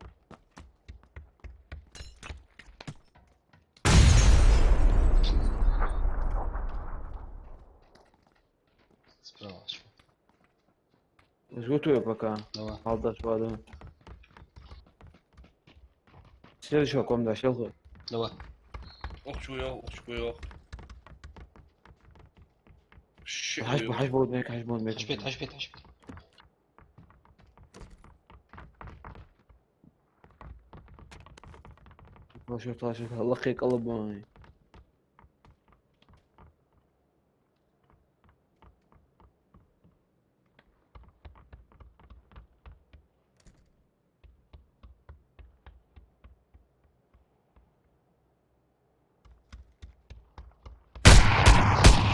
Справа ещё. Жгутую пока. Давай. Алдаш ваду. Следующего комда, щелкай. Давай. Ох, чё я, ох, чё я. Щит. Хаш, хаш будет мек, хаш будет мек. Хаш пет, хаш пет, хаш пет. Лакхе, лакхе, лакхе, колобой.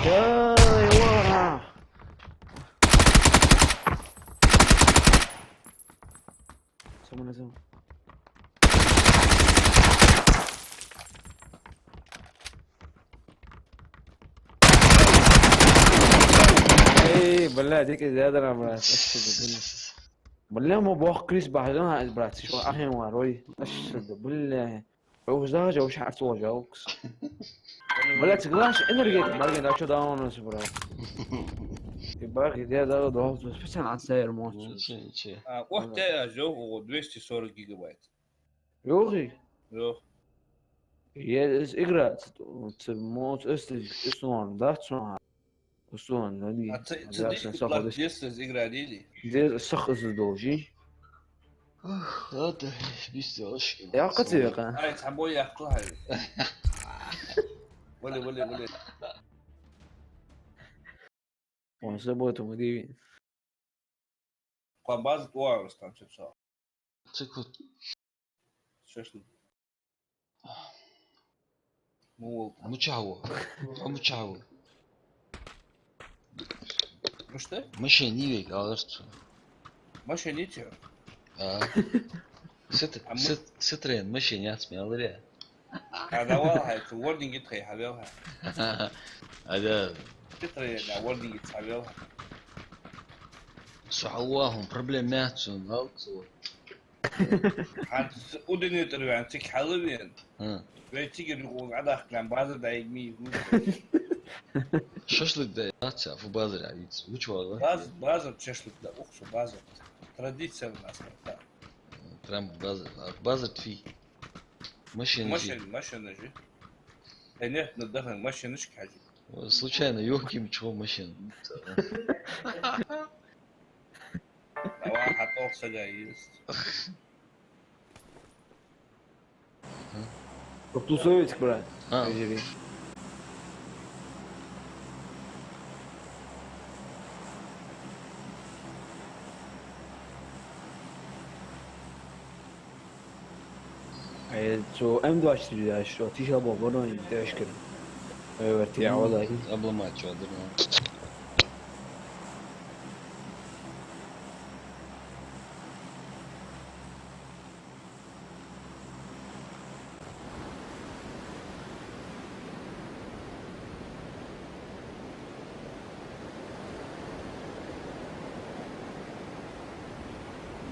Эй, вора! Someone is in. Эй, бля, дикий зядарам, брат. Бля, мо бох Крис бахьан, брат, шо ахин вар, ой. Ашшада, бля. Ой, даже уж хьарц вожалкс. Бля, цигаш энергетик, барген, да чё да он, брат. И барген, да, да, да, специально отсайр мон. Ничего, ничего. А, ох, те, а, жо, о, двести сорок гигабайт. Йохи? Йох. Е, эс игра, ц-, ц-, моц, эс, эс, эс, он, да, цо. Усун, да, не. А ц-, ц-, да, дишка сан сахо плат диш. Десять игра дили? Де, сах из должи. Ах, ладно, без делашки. Я катыка. Ай, с собой я кухай. Вали, вали, вали. Он с собой там, где? Кван база твоя там, чё, всё. Цикут. Шашлык. Мол. Мучаво. А мучаво. Ну что? Машин не век, а что? Машин не те. А. Сит-, а мы- сит-, Ситроен машин не отсмел, ре. Хьадавал хьай, цу вординге тхай хьавел хьай. Ада. Питраяна вординге тхай хьавел хьай. Со хьалвахун, проблема яц цун, ал цо. Хьан удине тӀара ваьнна, цига хьалавен. Хм. Вай цига юкъе Ӏодахка, базар дӀаягӀа ма йий. Шашлык даь яц, фу базар а виц. Вуча вала? Баз-, базар шашлык да, ух, со базар. Традиция у нас такая. Прям базар, а, базар тфи. Машина машин, машина же. Э, нет, на даха машинашка хьажи. Случайно Йохим чего машина? Давай, хьатӀа сага есть. Тусовец, брат. А. Хьажи. Ай, цу М двадцать три даш, вот ишал бобоно и тешкер. Ой, варти, а, валлахи. Обломать чё, дурно.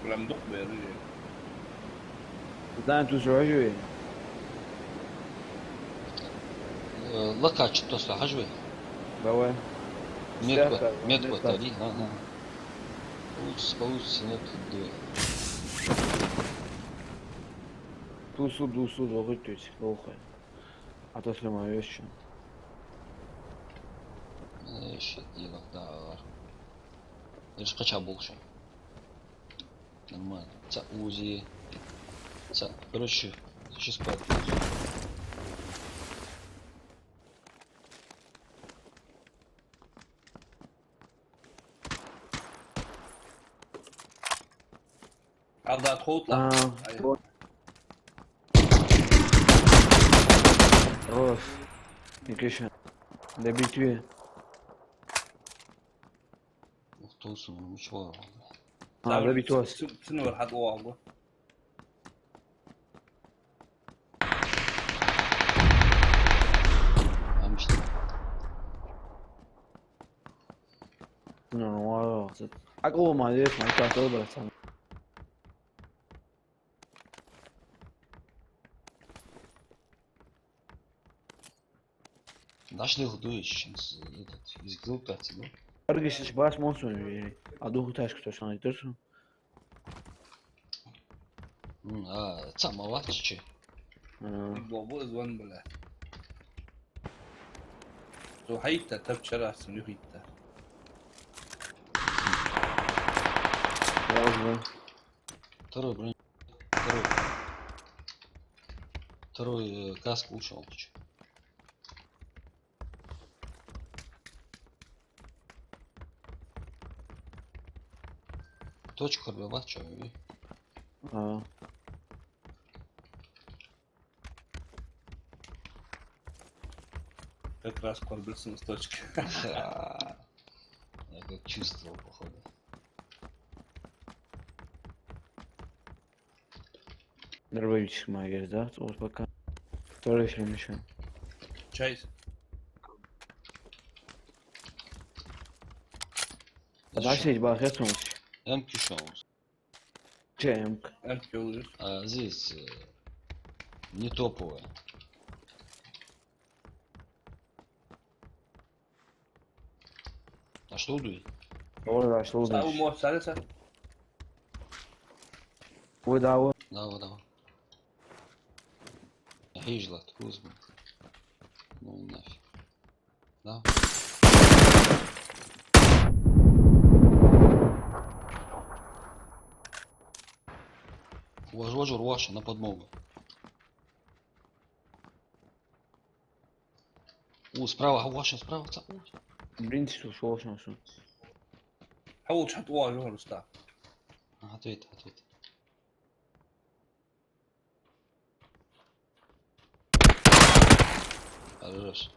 Прям дух бери. Дан ту срожи. Э, локаци тосла хьажа вай. Давай. Метку, метку тари, ага. Получится, получится, нет, да. Тусу, тусу, лохи тюц, лохи. А то слема вещи. Э, щит, елах, да, ар. Ишкача больше. Нормально. Ца Узи. Ца, короче, сейчас по. Алда тхоутла. А, ай. Вот. Хорош. Никиша. Добить ве. Ух, тосун, ничего. А, забить вас. Цу-, цу-, цунвар хьатӀавоагӀа. Амшта. Ну, ну, а, а кого молодец, мой картол, братан. Нашли худуешь, этот, из экзальтации, да? Аргишиш бас монсун, а духу ташку то шан итерсун. М, а, цама ваччи. А. Бобо звон, бля. Со хьайта, тап чара, сам юхита. Можно. Второй бронь. Второй. Второй, э, каск ушёл. Точка хурба бац чё, и? А. Как раз корбельсон с точки. Я как чувствовал, походу. Дробовичек магер, да? Вот пока. Второй ещё мешал. Чайс. А дальше ведь бахет он. М кишон. Че М? М кило. А здесь, э, не топовая. А что дуй? Ой, а что дуй? Сау мо, саре са. Ой, да, ой. Да, да, да. Хижла, откуда? Ну, нафиг. Да. Вож, вож, вож, на подмогу. У, справа, а, ваша, справа, ца, у. Блин, ты что, шо, шо, шо? Хьо лучше от вожа, Руста. Ответ, ответ. Хорош.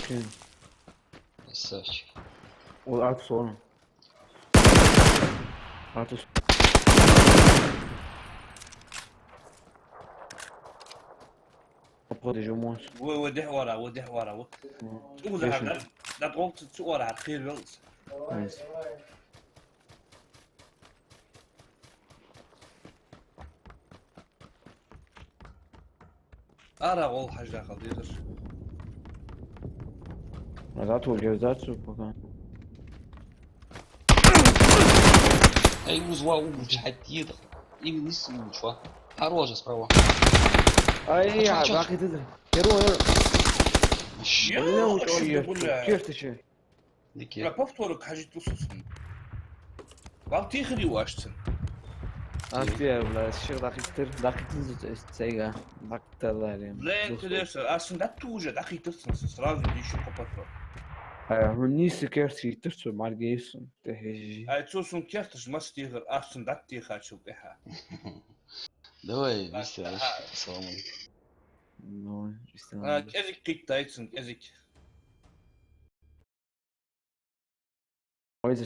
Блин. Красавчик. Ол атыс, ол. Атыс. Ходи жумус. Вай, вай, дехьа вара, вай, дехьа вара, вай. М, цу захар, да, да, гӀолла цу, цу вара, хер велц. Айс. Ара гӀолла хьажа дахал дезаш. Назад угер зацу пока. Ай, узва, угу, чхать еда. Именно с угу, чва. Хорош, справа. Ай, чё, я, чё? Захи ты. Герой. Ё, бля, что ты, бля? Кертиши. Дикий. Бля, повторок хьажийта лусусан. Вал тихо ди вашцан. Ах, ты, бля, шир дахиктир, дахиктир тут эс цега. Бакталарим. Бля, интересно, а сын да ты уже дахиктир сын, сразу ещё копатва. Ай, ну не секерт хиктир цу маргейсун. Ты хижи. Ай, цу сун керташ мас тихо, а сын да тихо чул тихо. Давай, Мистер, салам алейкум. Ну, Мистер. А, кезик кит дайцан, кезик.